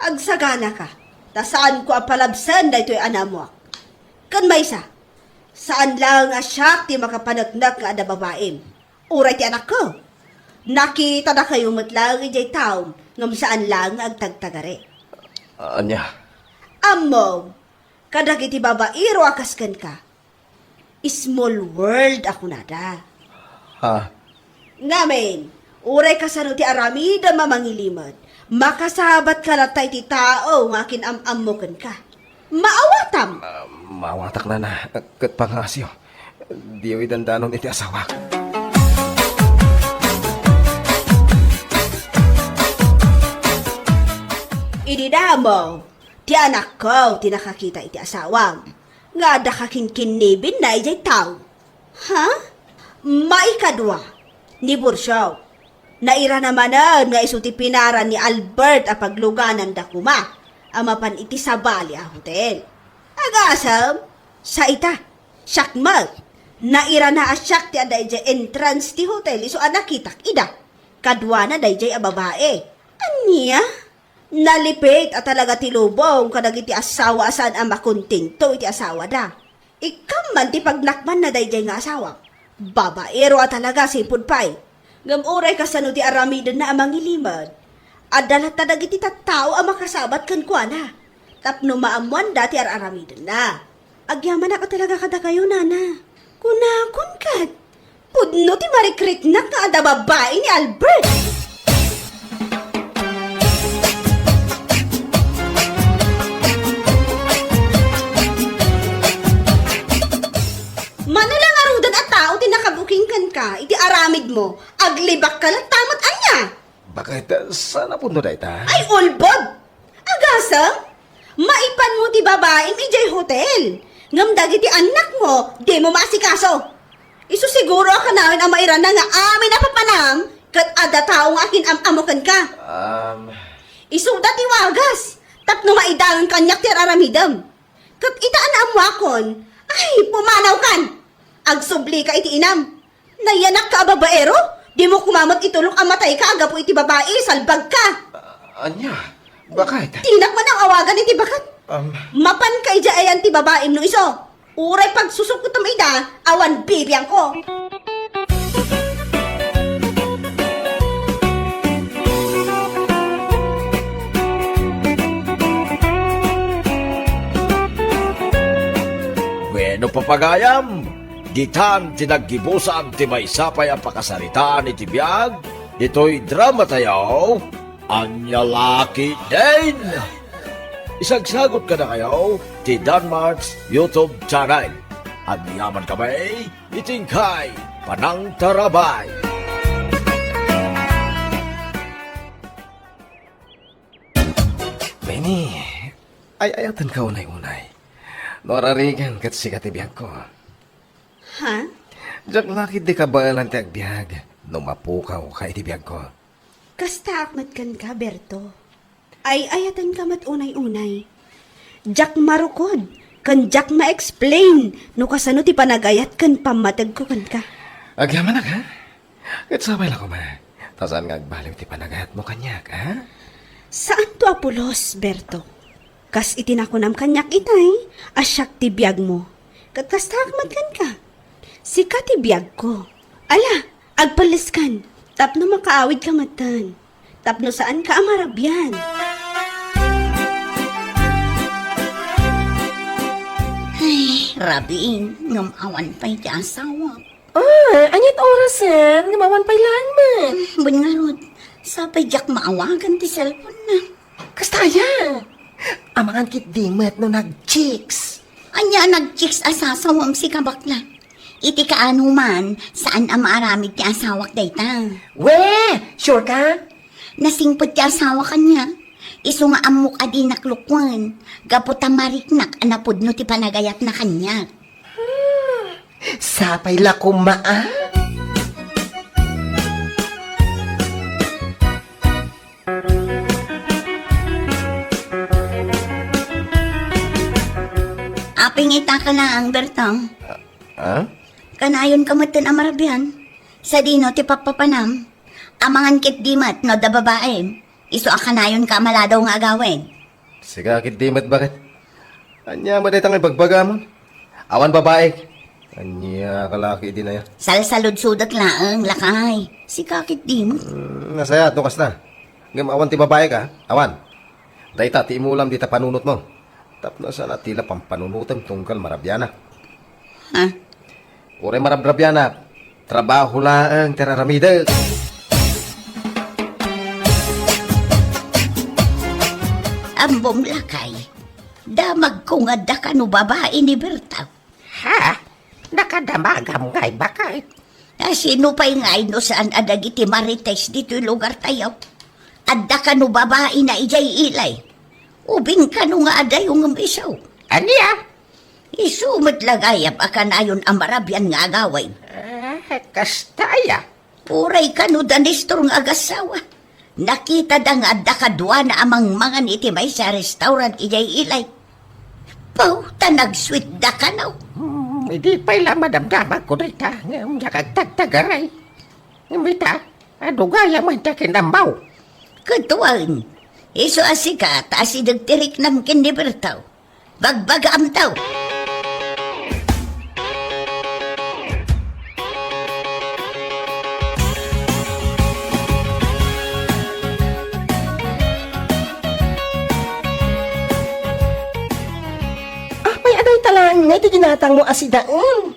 Agsaganaka, ta saanko a palabsen daytoy a naammoak. Ken maysa, saan laeng a siak ti makapaneknek nga adda babaim. Uray ti anakko. Nakitadakayo met laeng idiay taom ngem saan laeng nga agtagtagari. Ania? Ammom, kadagiti babaero a kas kenka, small world a kunada. Ha? Ngamin, uray kasano ti aramidem a mangilimed, makasabatka latta iti tao nga akin-am-ammo kenka. Maawatam! Ah, maawatak, nana, ket pangngaasyo, diyo idandanon iti asawak. Idi damo, ti anakko ti nakakita iti asawam nga adda kakinkinnibinna idiay tao. Ha? Maikadua, ni Bursiaw. Nairana manen nga isu ti pinaran ni Albert a paglugananda koma a mapan iti sabali a hotel. Agasem, sa ita, siak met. Nairana a siak ti adda idiay entrance ti hotel isu a nakitak ida. Kaduana daydiay a babae. Ania? Nalipit a talaga ti lubong kadagiti asawa a saan a makontento iti asawada. Ikkan man ti pagnakmanna daydiay nga asawa. Babaero a talaga, sipud pay. Ngem uray kasano ti aramidenna a mangilimed, adda latta dagiti tattao a makasabat kenkuana tapno maammoanda ti ar-aramidenna. Agyamanak a talaga kadakayo, nana. Kunakon ket, pudno ti marikriknak nga adda babai ni Albert. Mano la ngaruden a tao ti nakabuking kenka iti aramidmo, aglibakka latta met ania? Bakit, saan a pudno dayta? Ay, ulbod! Agasem, maipanmo ti babaim idiay hotel, ngem dagiti annakmo, dimo maasikaso. Isu siguro a kanayon a mairana nga amin a papanam ket adda tao nga akin-am-ammo kenka. Um, Isuda ti wagas tapno maidangen kaniak ti ar-aramidem. Ket ita a naammoakon, ay, pumanawkan! Agsublika iti inam. Nayanakka a babaero? Dimo koma met itulok a matayka a gapu iti babai, salbagka! Ah, ania? Bakit? Dinak man awagan iti baket. Um, Mapanka idiay ayan ti babaim no isu. Uray pagsusukkutem ida, awan bibiangko. Bueno, papagayam, ditan ti naggibusan ti maysa pay a pakasaritaan iti biag ditoy dramatayo, Ania La Ketdin. Isagsagot kadakayo ti Danmart's YouTube channel. Agyamankami iti inkay panangtarabay. Benny, ay-ayatenka unay-unay. No ararigan ket sika ti biagko. Ha? Diak la ketdi kabaelan ti agbiag no mapukawka iti biagko. Kastaak met kenka, Berto. Ay-ayatenka met unay-unay. Diak marukod, ken diak ma-explain no kasano ti panagayat ken pammategko kenka. Agyamanak, ha? Ket sapay la koma, ta saan nga agbaliw ti panagayatmo kaniak, ha? Saanto a pulos, Berto. Kas iti nakunam kaniak itay, a siak ti biagmo. Ket kastaak met kenka. Sika ti biagko. Ala, agpelleskan, tapno makaawidka metten. Tapno saanka a marabian. Ay, rabiin, ngem awan pay ti asawak. Ah, aniat orasen? Ngem awan pay laeng met. Wen ngarud, sapay diak maawagan ti cellphone-na. Kasta aya? Amangan ketdi met no nag-chicks. Ania a nag-chicks a sasawem, sika bakla? Iti kaano man, saan a maaramid ti asawak dayta. We, sure ka? Nasingpet ti asawak kaniak. Isu nga ammok a dinak lukuen, gapu ta mariknak a napudno ti panagayatna kaniak. Sapay la koma, a? Aping ita ka laeng, Bertong. Ah? Kanayonka metten a marabian. Sadino ti pappapanam? Amangan ketdi met no adda babaim. Isu a kanayonka a maladaw nga agawid. Sika ketdi met baket. Ania met dayta nga ibagbagam? Awan babaik. Ania ka laki idi naya? Salsaludsudak laeng, lakay. Sika ketdi met. Mm, nasayaat no kasta. Ngem awan ti babaik, a? Awan. Dayta ti imulam dita panunotmo. Tapno saan a ti la pampanunotem tunggal marabiana. Ha? Uray marabrabianak, trabaho laeng ti ar-aramidek. Ammom lakay, damagko nga adda kano babai ni Berta. Ha? Nakadamagam ngay baket? A, sino pay ngay no saan a dagiti marites ditoy lugartayo? Adda kano babaina idiay ilay? Ubing kano nga adayo ngem isu? Ania? Isu met la gayam a kanayon a marabian nga agawid. Ah, kasta aya? Uray kano da Nestor nga agassawa. Nakitada nga adda kaduana a mangmangan iti maysa a restaurant idiay ilay. Paw, ta nagsuitda kano. Hmm, idi pay la madamdamagko dayta, ngem diak agtagtagaray. Ngem ita, adu gayam anta ken ammaw. Ket wen, isu a sika ta asideg ti riknam ken ni Berto. Bagbagaam daw. Apay a dayta laeng nga iti ginatangmo a sidaen?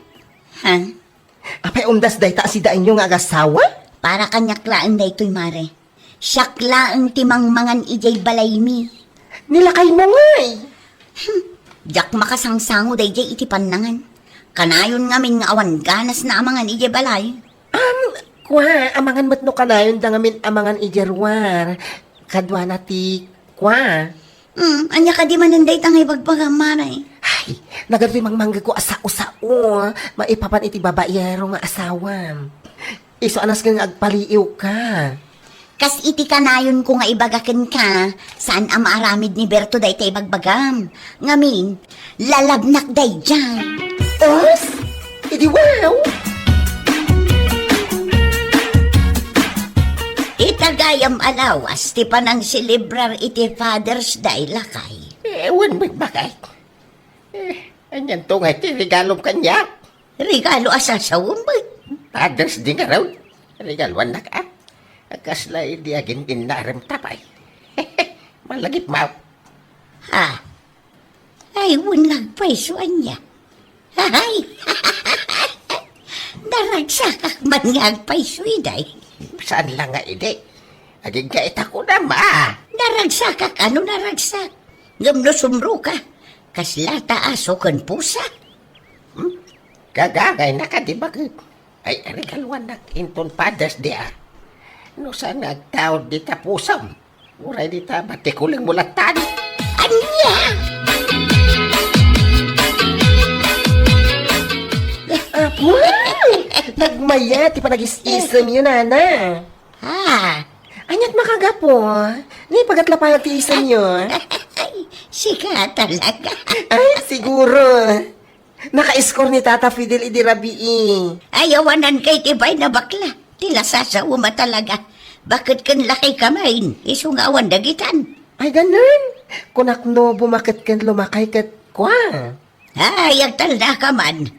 Ha? Apay umdas dayta a sidaenyo nga agassawa? Para kaniak laeng daytoy, mare. Siak laeng ti mangmangan idiay balaymi. Ni lakaymo ngay? Hmm, diak makasangsango daydiay iti pannangan. Kanayon ngamin nga awan ganasna a mangan idiay balay. Am, kua, amangan met no kanayonda ngamin a mangan idiay ruar. Kaduana ti kua. Hmm, ania kadi manen dayta nga ibagbagam, mare? Ay, nagadu ti mangmanggeko a sao-sao. Maipapan iti babaero nga asawam. Isu a nasken nga agpaliiwka. Kas iti kanayonko nga ibaga kenka, saan a maaramid ni Berto dayta ibagbagam. Ngamin, lalabnak daydiay. Os? Idi wow! Ita gayam a lawas ti panangselebrar iti Father's Day, lakay. Eh, wen met baket. Eh, anianto nga iti regalom kaniak? Regalo a sasawem, bay. Father's Day ngarud. Regaluannak, a? Kasla idi agin-innarem ta pay. Malagipmaw. Ha? Ay, wen nga agpayso ania. Ay! Naragsakak man nga agpayso, iday. Saan la nga idi? Agingga ita kunam, a? Naragsakak, ano naragsak? Ngem no sumroka, kasla ta aso ken pusa? Hmm? Gagangay na kadi baket. Ay, regaluannak inton Father's Day, a. No saan nga agtaud dita pusam, uray dita batikulengmo lattan. Ania? Apo! Nagmaya ti panagis-isemyo, nana. Ah. Aniat makagapu? Ni pagatlapayan ti isemyo? Ay, sika talaga. Ay, siguro. Naka-score ni Tata Fidel idi rabii. Ay, awanan kay ti bay na bakla. Ti lasasawem a talaga. Baket ken lakay ka main, isu nga awan dagitan. Ay, ganun. Kunak no bumaket ken lumakay ket kua. Ay, agtalna ka man.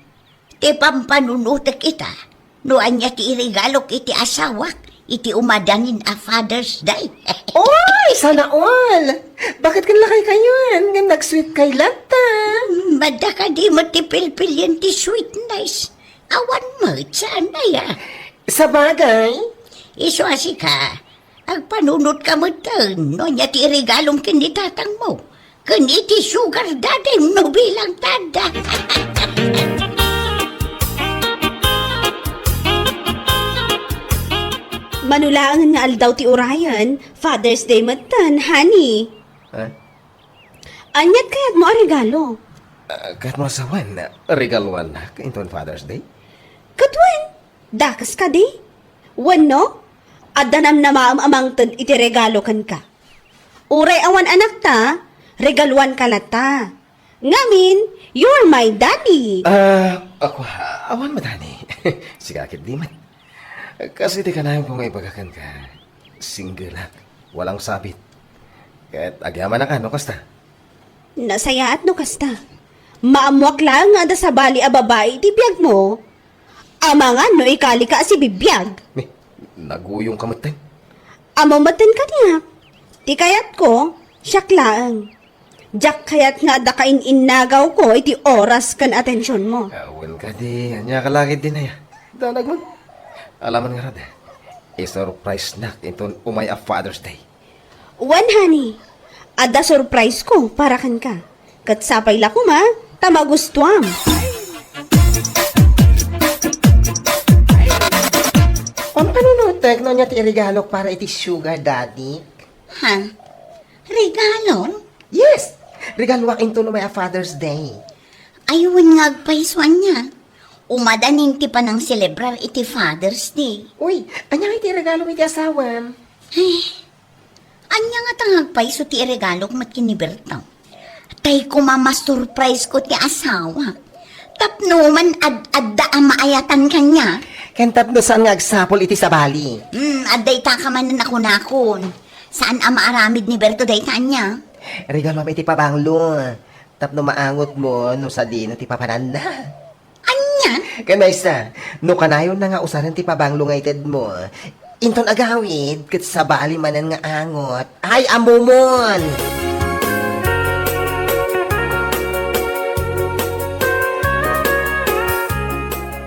Ti pampanunotek ita, no ania ti iregalok iti asawak iti umadanin a Father's Day. Oy, sana all! Baket ken lakay kayon ngem nag-sweet kay latta? Hmm, madda kadi met ti pilpilien ti sweetness. Awan met, saan aya? Sabagay. Isu a sika, agpanunotka metten no ania ti iregalom ken ni tatangmo, ken iti sugar daddy no bilang tanda. Mano laengen nga aldaw ti urayen, Father's Day metten, honey. Ha? Aniat kayatmo a regalo? Ah, kayatmo a sawen, regaluannak inton Father's Day? Ket wen, dakes kadi? Wenno, adda namnamaem a mangted iti regalo kenka. Uray awan anakta, regaluanka latta. Ngamin, you're my daddy. Ah, ako, awan met, honey. Sika ketdi met. Kas iti kanayon ko nga ibaga kenka, singgelak, walang sabit. Ket agyamanak no kasta. Nasayaat no kasta. Maammoak laeng nga adda sabali a babai iti biagmo. Amangan no ikalika a sibibiag. Ni, naguyongka metten. Ammo metten kaniak. Ti kayatko, siak laeng. Diak kayat nga adda kainnagawko iti oras ken atensionmo. Ah, wen kadi, ania ka la ketdin aya? Danag man. Alamon ngarud, isurprisenak inton umay a Father's Day. Wen, honey, adda surprisesko para kenka. Ket sapay la koma ta magustuam. Pampanunotek no ania ti iregalok para iti sugar daddy? Ha? Regalo? Yes! Regaloak inton umay a Father's Day. Ay, wen nga agpayso ania. Umadanin ti panangselebrar iti Father's Day. Uy, ania iti regalo iti asawam? Ay, ania nga ta nga agpayso ti iregalok met ken ni Berto? Tay koma masurpriseko ti asawa. Tapno man ad-adda a maayatan kaniak. Ken tapno saan nga agsapul iti sabali. Hmm, adda ita ka manen a kunakon. Saan a maaramid ni Berto dayta ania? Regaloam iti pabanglo. Tapno maangotmo no sadino ti papananna. Ania? Ken maysa, no kanayonna nga usaren ti pabanglo nga itedmo, inton agawid, ket sabali manen nga angot. Ay, ammomon!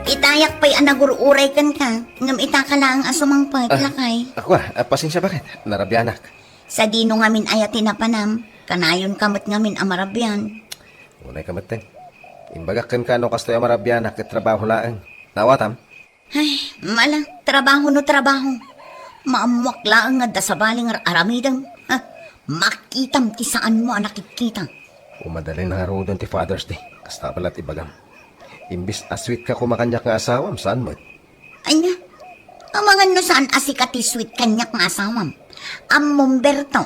Itayak pay a nagur-uray kenka, ngem ita ka laeng a sumangpet, Ah, lakay. Ako, ah, pasensia, baket narabianak. Sadino ngamin aya ti napanam? Kanayonka met ngamin a marabian. Unay ka metten. Imbagak kenka no kastoy a marabianak ket trabaho laeng. Naawatam? Ay, mala, trabaho no trabaho. Maammoak laeng nga adda sabali nga ar-aramidem. Ha? Makitam ti saanmo a nakikita. Umadalin ngaruden ti Father's Day. Kasta pay la ti ibagam. Imbes a sweet ka koma kaniak nga asawam, saan met? Ania? Amangan no saan a sika ti sweet kaniak nga asawam. Ammom, Berto,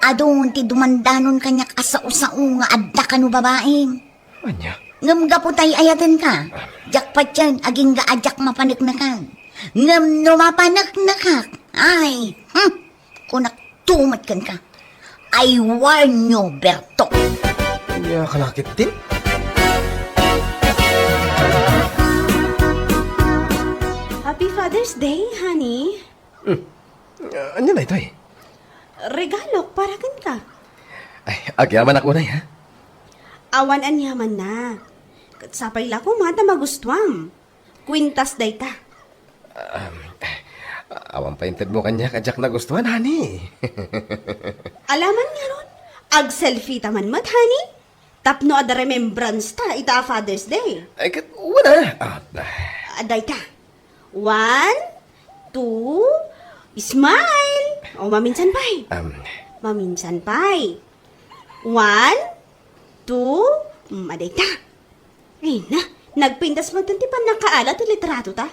adun ti dumandanon kaniak a sao-sao nga adda kano babaim. Ania? Ngem gapu tay ayatenka, diak patien agingga a diak mapaneknekan. Ngem no mapaneknekak, ay, hmm, kunak tumet kenka. I warn you, Berto. Ania ka la ketdin? Happy Father's Day, honey. Hmm. Ah, ania daytoy? Regalok para kenka. Ay, agyamanak unay, ha? Awan aniamanna. Ket sapay la koma ta magustuam. Kwintas dayta. Um, awan pay intedmo kaniak a diak nagustuan, honey. Alaman ngarud, agselfie ta man met, honey. Tapno adda remembrance ta ita a Father's Day. Ay, ket, wala. Ah, ah. Ah, dayta. One, two, smile. O, maminsan pay. Um. Maminsan pay. One, two, mm, adayta. Ay na, nagpintas man ti pannakaala ti litrato ta.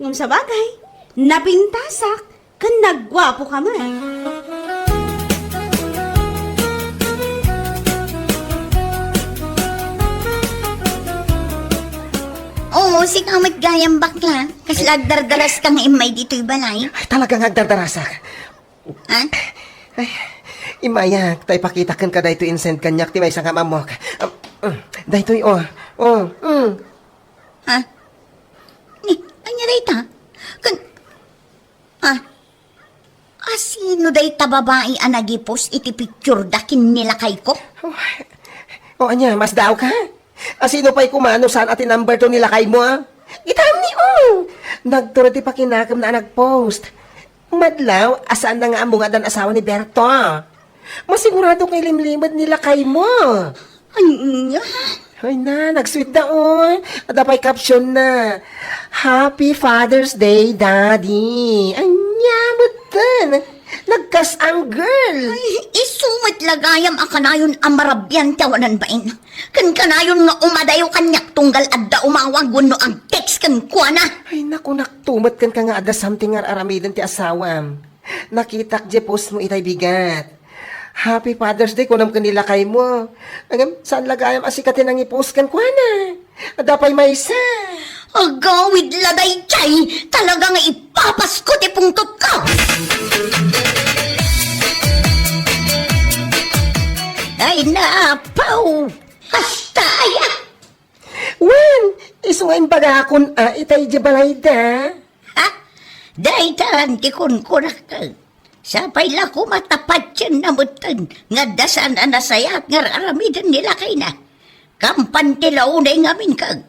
Ngem sabagay, napintasak ken nagguapo ka man. Oo, sika met gayam bakla. Kasla agdardaras ka nga immay ditoy balay. Ay, talaga nga agdardarasak. Ha? Ay, immayak, ta ipakitak kenka daytoy insend kaniak ti maysa nga ammok. Um, um, daytoy, oh. Oh, mm. Ha? Ni, ania dayta? Kan, ha? Asino dayta babai a nagipos iti picture da ken ni lakayko? Oh, oh, ania, masdaawka? Asino pay koma no saan a ti number two ni lakaymo, a? Itam ni, oh! Nagturo ti pakinakemna a nagpost. Madlaw a saanna nga ammo nga addan asawa ni Berto. Masigurado nga ilimlimed ni lakaymo. Ania? Ay na, nagsweet da, oy. Adda pay caption na, "Happy Father's Day, Daddy." Ania, metten. Nagkas-ang, girl. Ay, isu met la gayam a kanayon a marabian ti awanan bain. Ken kanayon nga umadayo kaniak tunggal adda umawag wenno ag-text kenkuana. Ay, naku, naktumet kenka nga adda something nga ar-aramiden ti asawam. Nakitak diay post mo itay bigat. Happy Father's Day kunam ken ni lakaymo. Ngem, saan la gayam a sika ti nangipus kenkuana? Adda pay maysa. Agawid la daydiay, talaga nga ipapasko ti pungtotko. Ay, napaw! Hasta aya! Wen, isu nga imbagakon a itay di balayda. Ha? Daytan ti kunkunak. Sapay la koma ta patienna metten nga adda saan a nasayaat nga ar-aramiden ni lakayna. Kampan ti launay ngamin kag.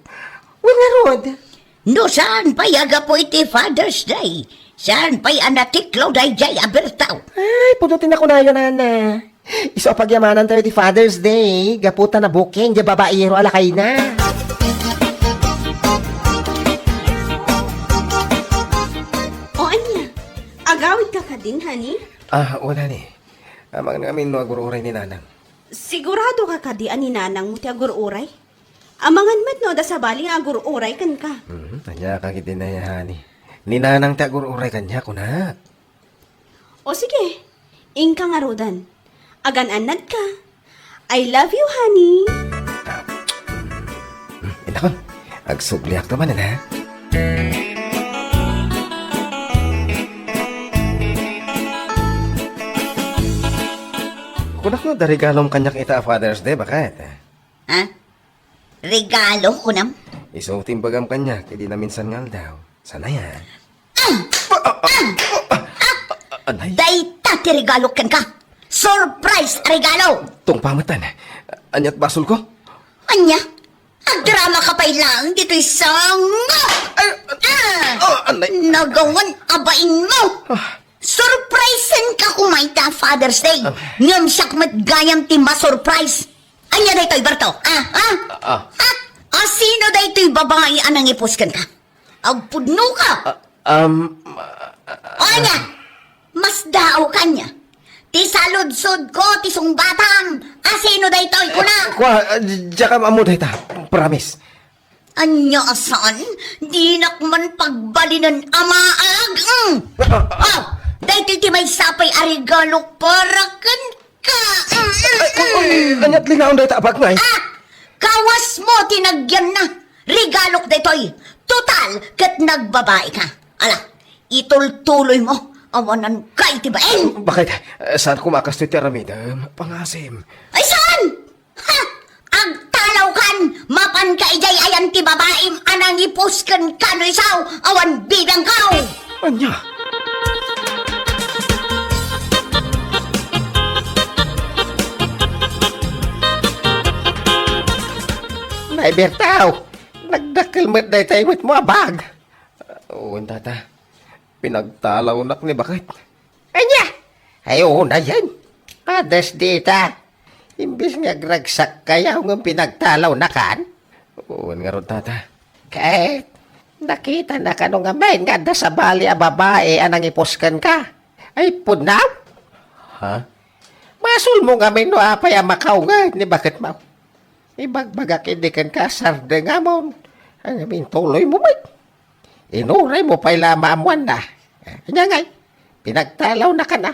Wen ngarud. No saan pay a gapu iti Father's Day, saan pay a natiklaw daydiay a Bertaw? Ay, pudno ti nakunayo, nana. Isu a pagyamanantayo ti Father's Day, gapu ta nabuking di babaero a lakayna. O ania, agawidka kadin, honey? Ah, wala ni. Amangan ngamin no agur-uray ni Nanang. Siguradoka kadi a ni Nanangmo ti agur-uray? Amangan met no adda sabali nga agur-uray kenka. Mhm, ania ka ket dayta, honey? Ni Nanang ti agur-uray kaniak, kunak. O sige, inka ngaruden. Agan-annadka. I love you, honey. Hmm, inakon. Agsubliakto manen, ha? Kunak no adda regalom kaniak ita a Father's Day, baket? Ha? Regalo, kunam? Isu ti imbagam kaniak idi naminsan nga aldaw. Saan aya? Ah! Ah! Ah! Ah! Anay? Dayta ti regalo kenka. Surprise a regalo! Tungpa metten. Aniat basolko? Ania? Agdrama ka pay laeng ditoy sanga! Ay! Ah! Ah, anay? Nagawan a bainmo! Ah. Surprisen ka koma ita Father's Day. Ah. Ngem siak met gayam ti masurprise. Ania daytoy, Berto? Ah, ah? Ah. Ah? Asino daytoy babai a nangipus kenka? Agpudno ka? Ah, um, ah, O ania? Masdaawka ania? Ti saludsodko ti sungbatam. Asino daytoy, kuna? Kua, ah, di-, diak ammo dayta. Promise. Ania a saan? Dinak man pagbalinen a maag. Mm. Ah, ah. Oh, daytoy ti maysa pay a regalo para kenka. Mm, mm, Ay, mm. Ay, aniat lingaon dayta a bag, ngay? Ah, kawasmo ti nagyanna. Regalok daytoy. Total, ket nagbabai ka. Ala, itultuloymo. Awanan ka iti bain. Baket, eh, saan koma kastoy ti aramidem? Pangasim. Ay, saan? Ha! Agtalawkan! Mapanka idiay ayan ti babaim a nangipus kenka no isu, awan bibiangko! Ania? Nay Bertaw, nagdakkel met daytoy met mo a bag. Wen, tata. Pinagtalawnak ni baket. Ania? Ay, unayen. Kades dita. Imbes nga agragsak kayo ngem pinagtalawnakan. Wen ngarud, tata. Ket, nakitana kano ngamin nga adda sabali a babai a nangipus kenka? Ay, pudno? Ha? Basolmo ngamin no apay a makaunget ni baketmo. Ibagbagak idi kenka, sardengam. Ngamin tuloymo met. Inuraymo pay la a maammoanna. Ania ngay, pinagtalawnakan a.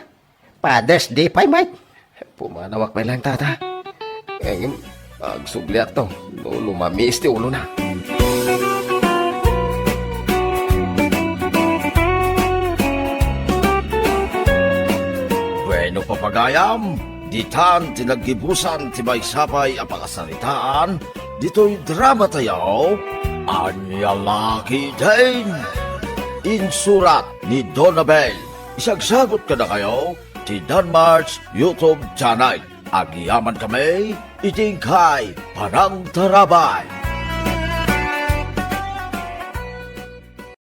Father's Day pay met. Pumanawak pay laeng, tata. Ngem, agsubliakto no lumamiis ti ulona. Bueno, papagayam, ditan ti naggibusan ti maysa pay a pakasaritaan ditoy dramatayo, Ania La Ketdin. Insurat ni Donabel. Isagsagut kadakayo ti Danmart's YouTube channel. Agyamankami iti inkay panangtarabay.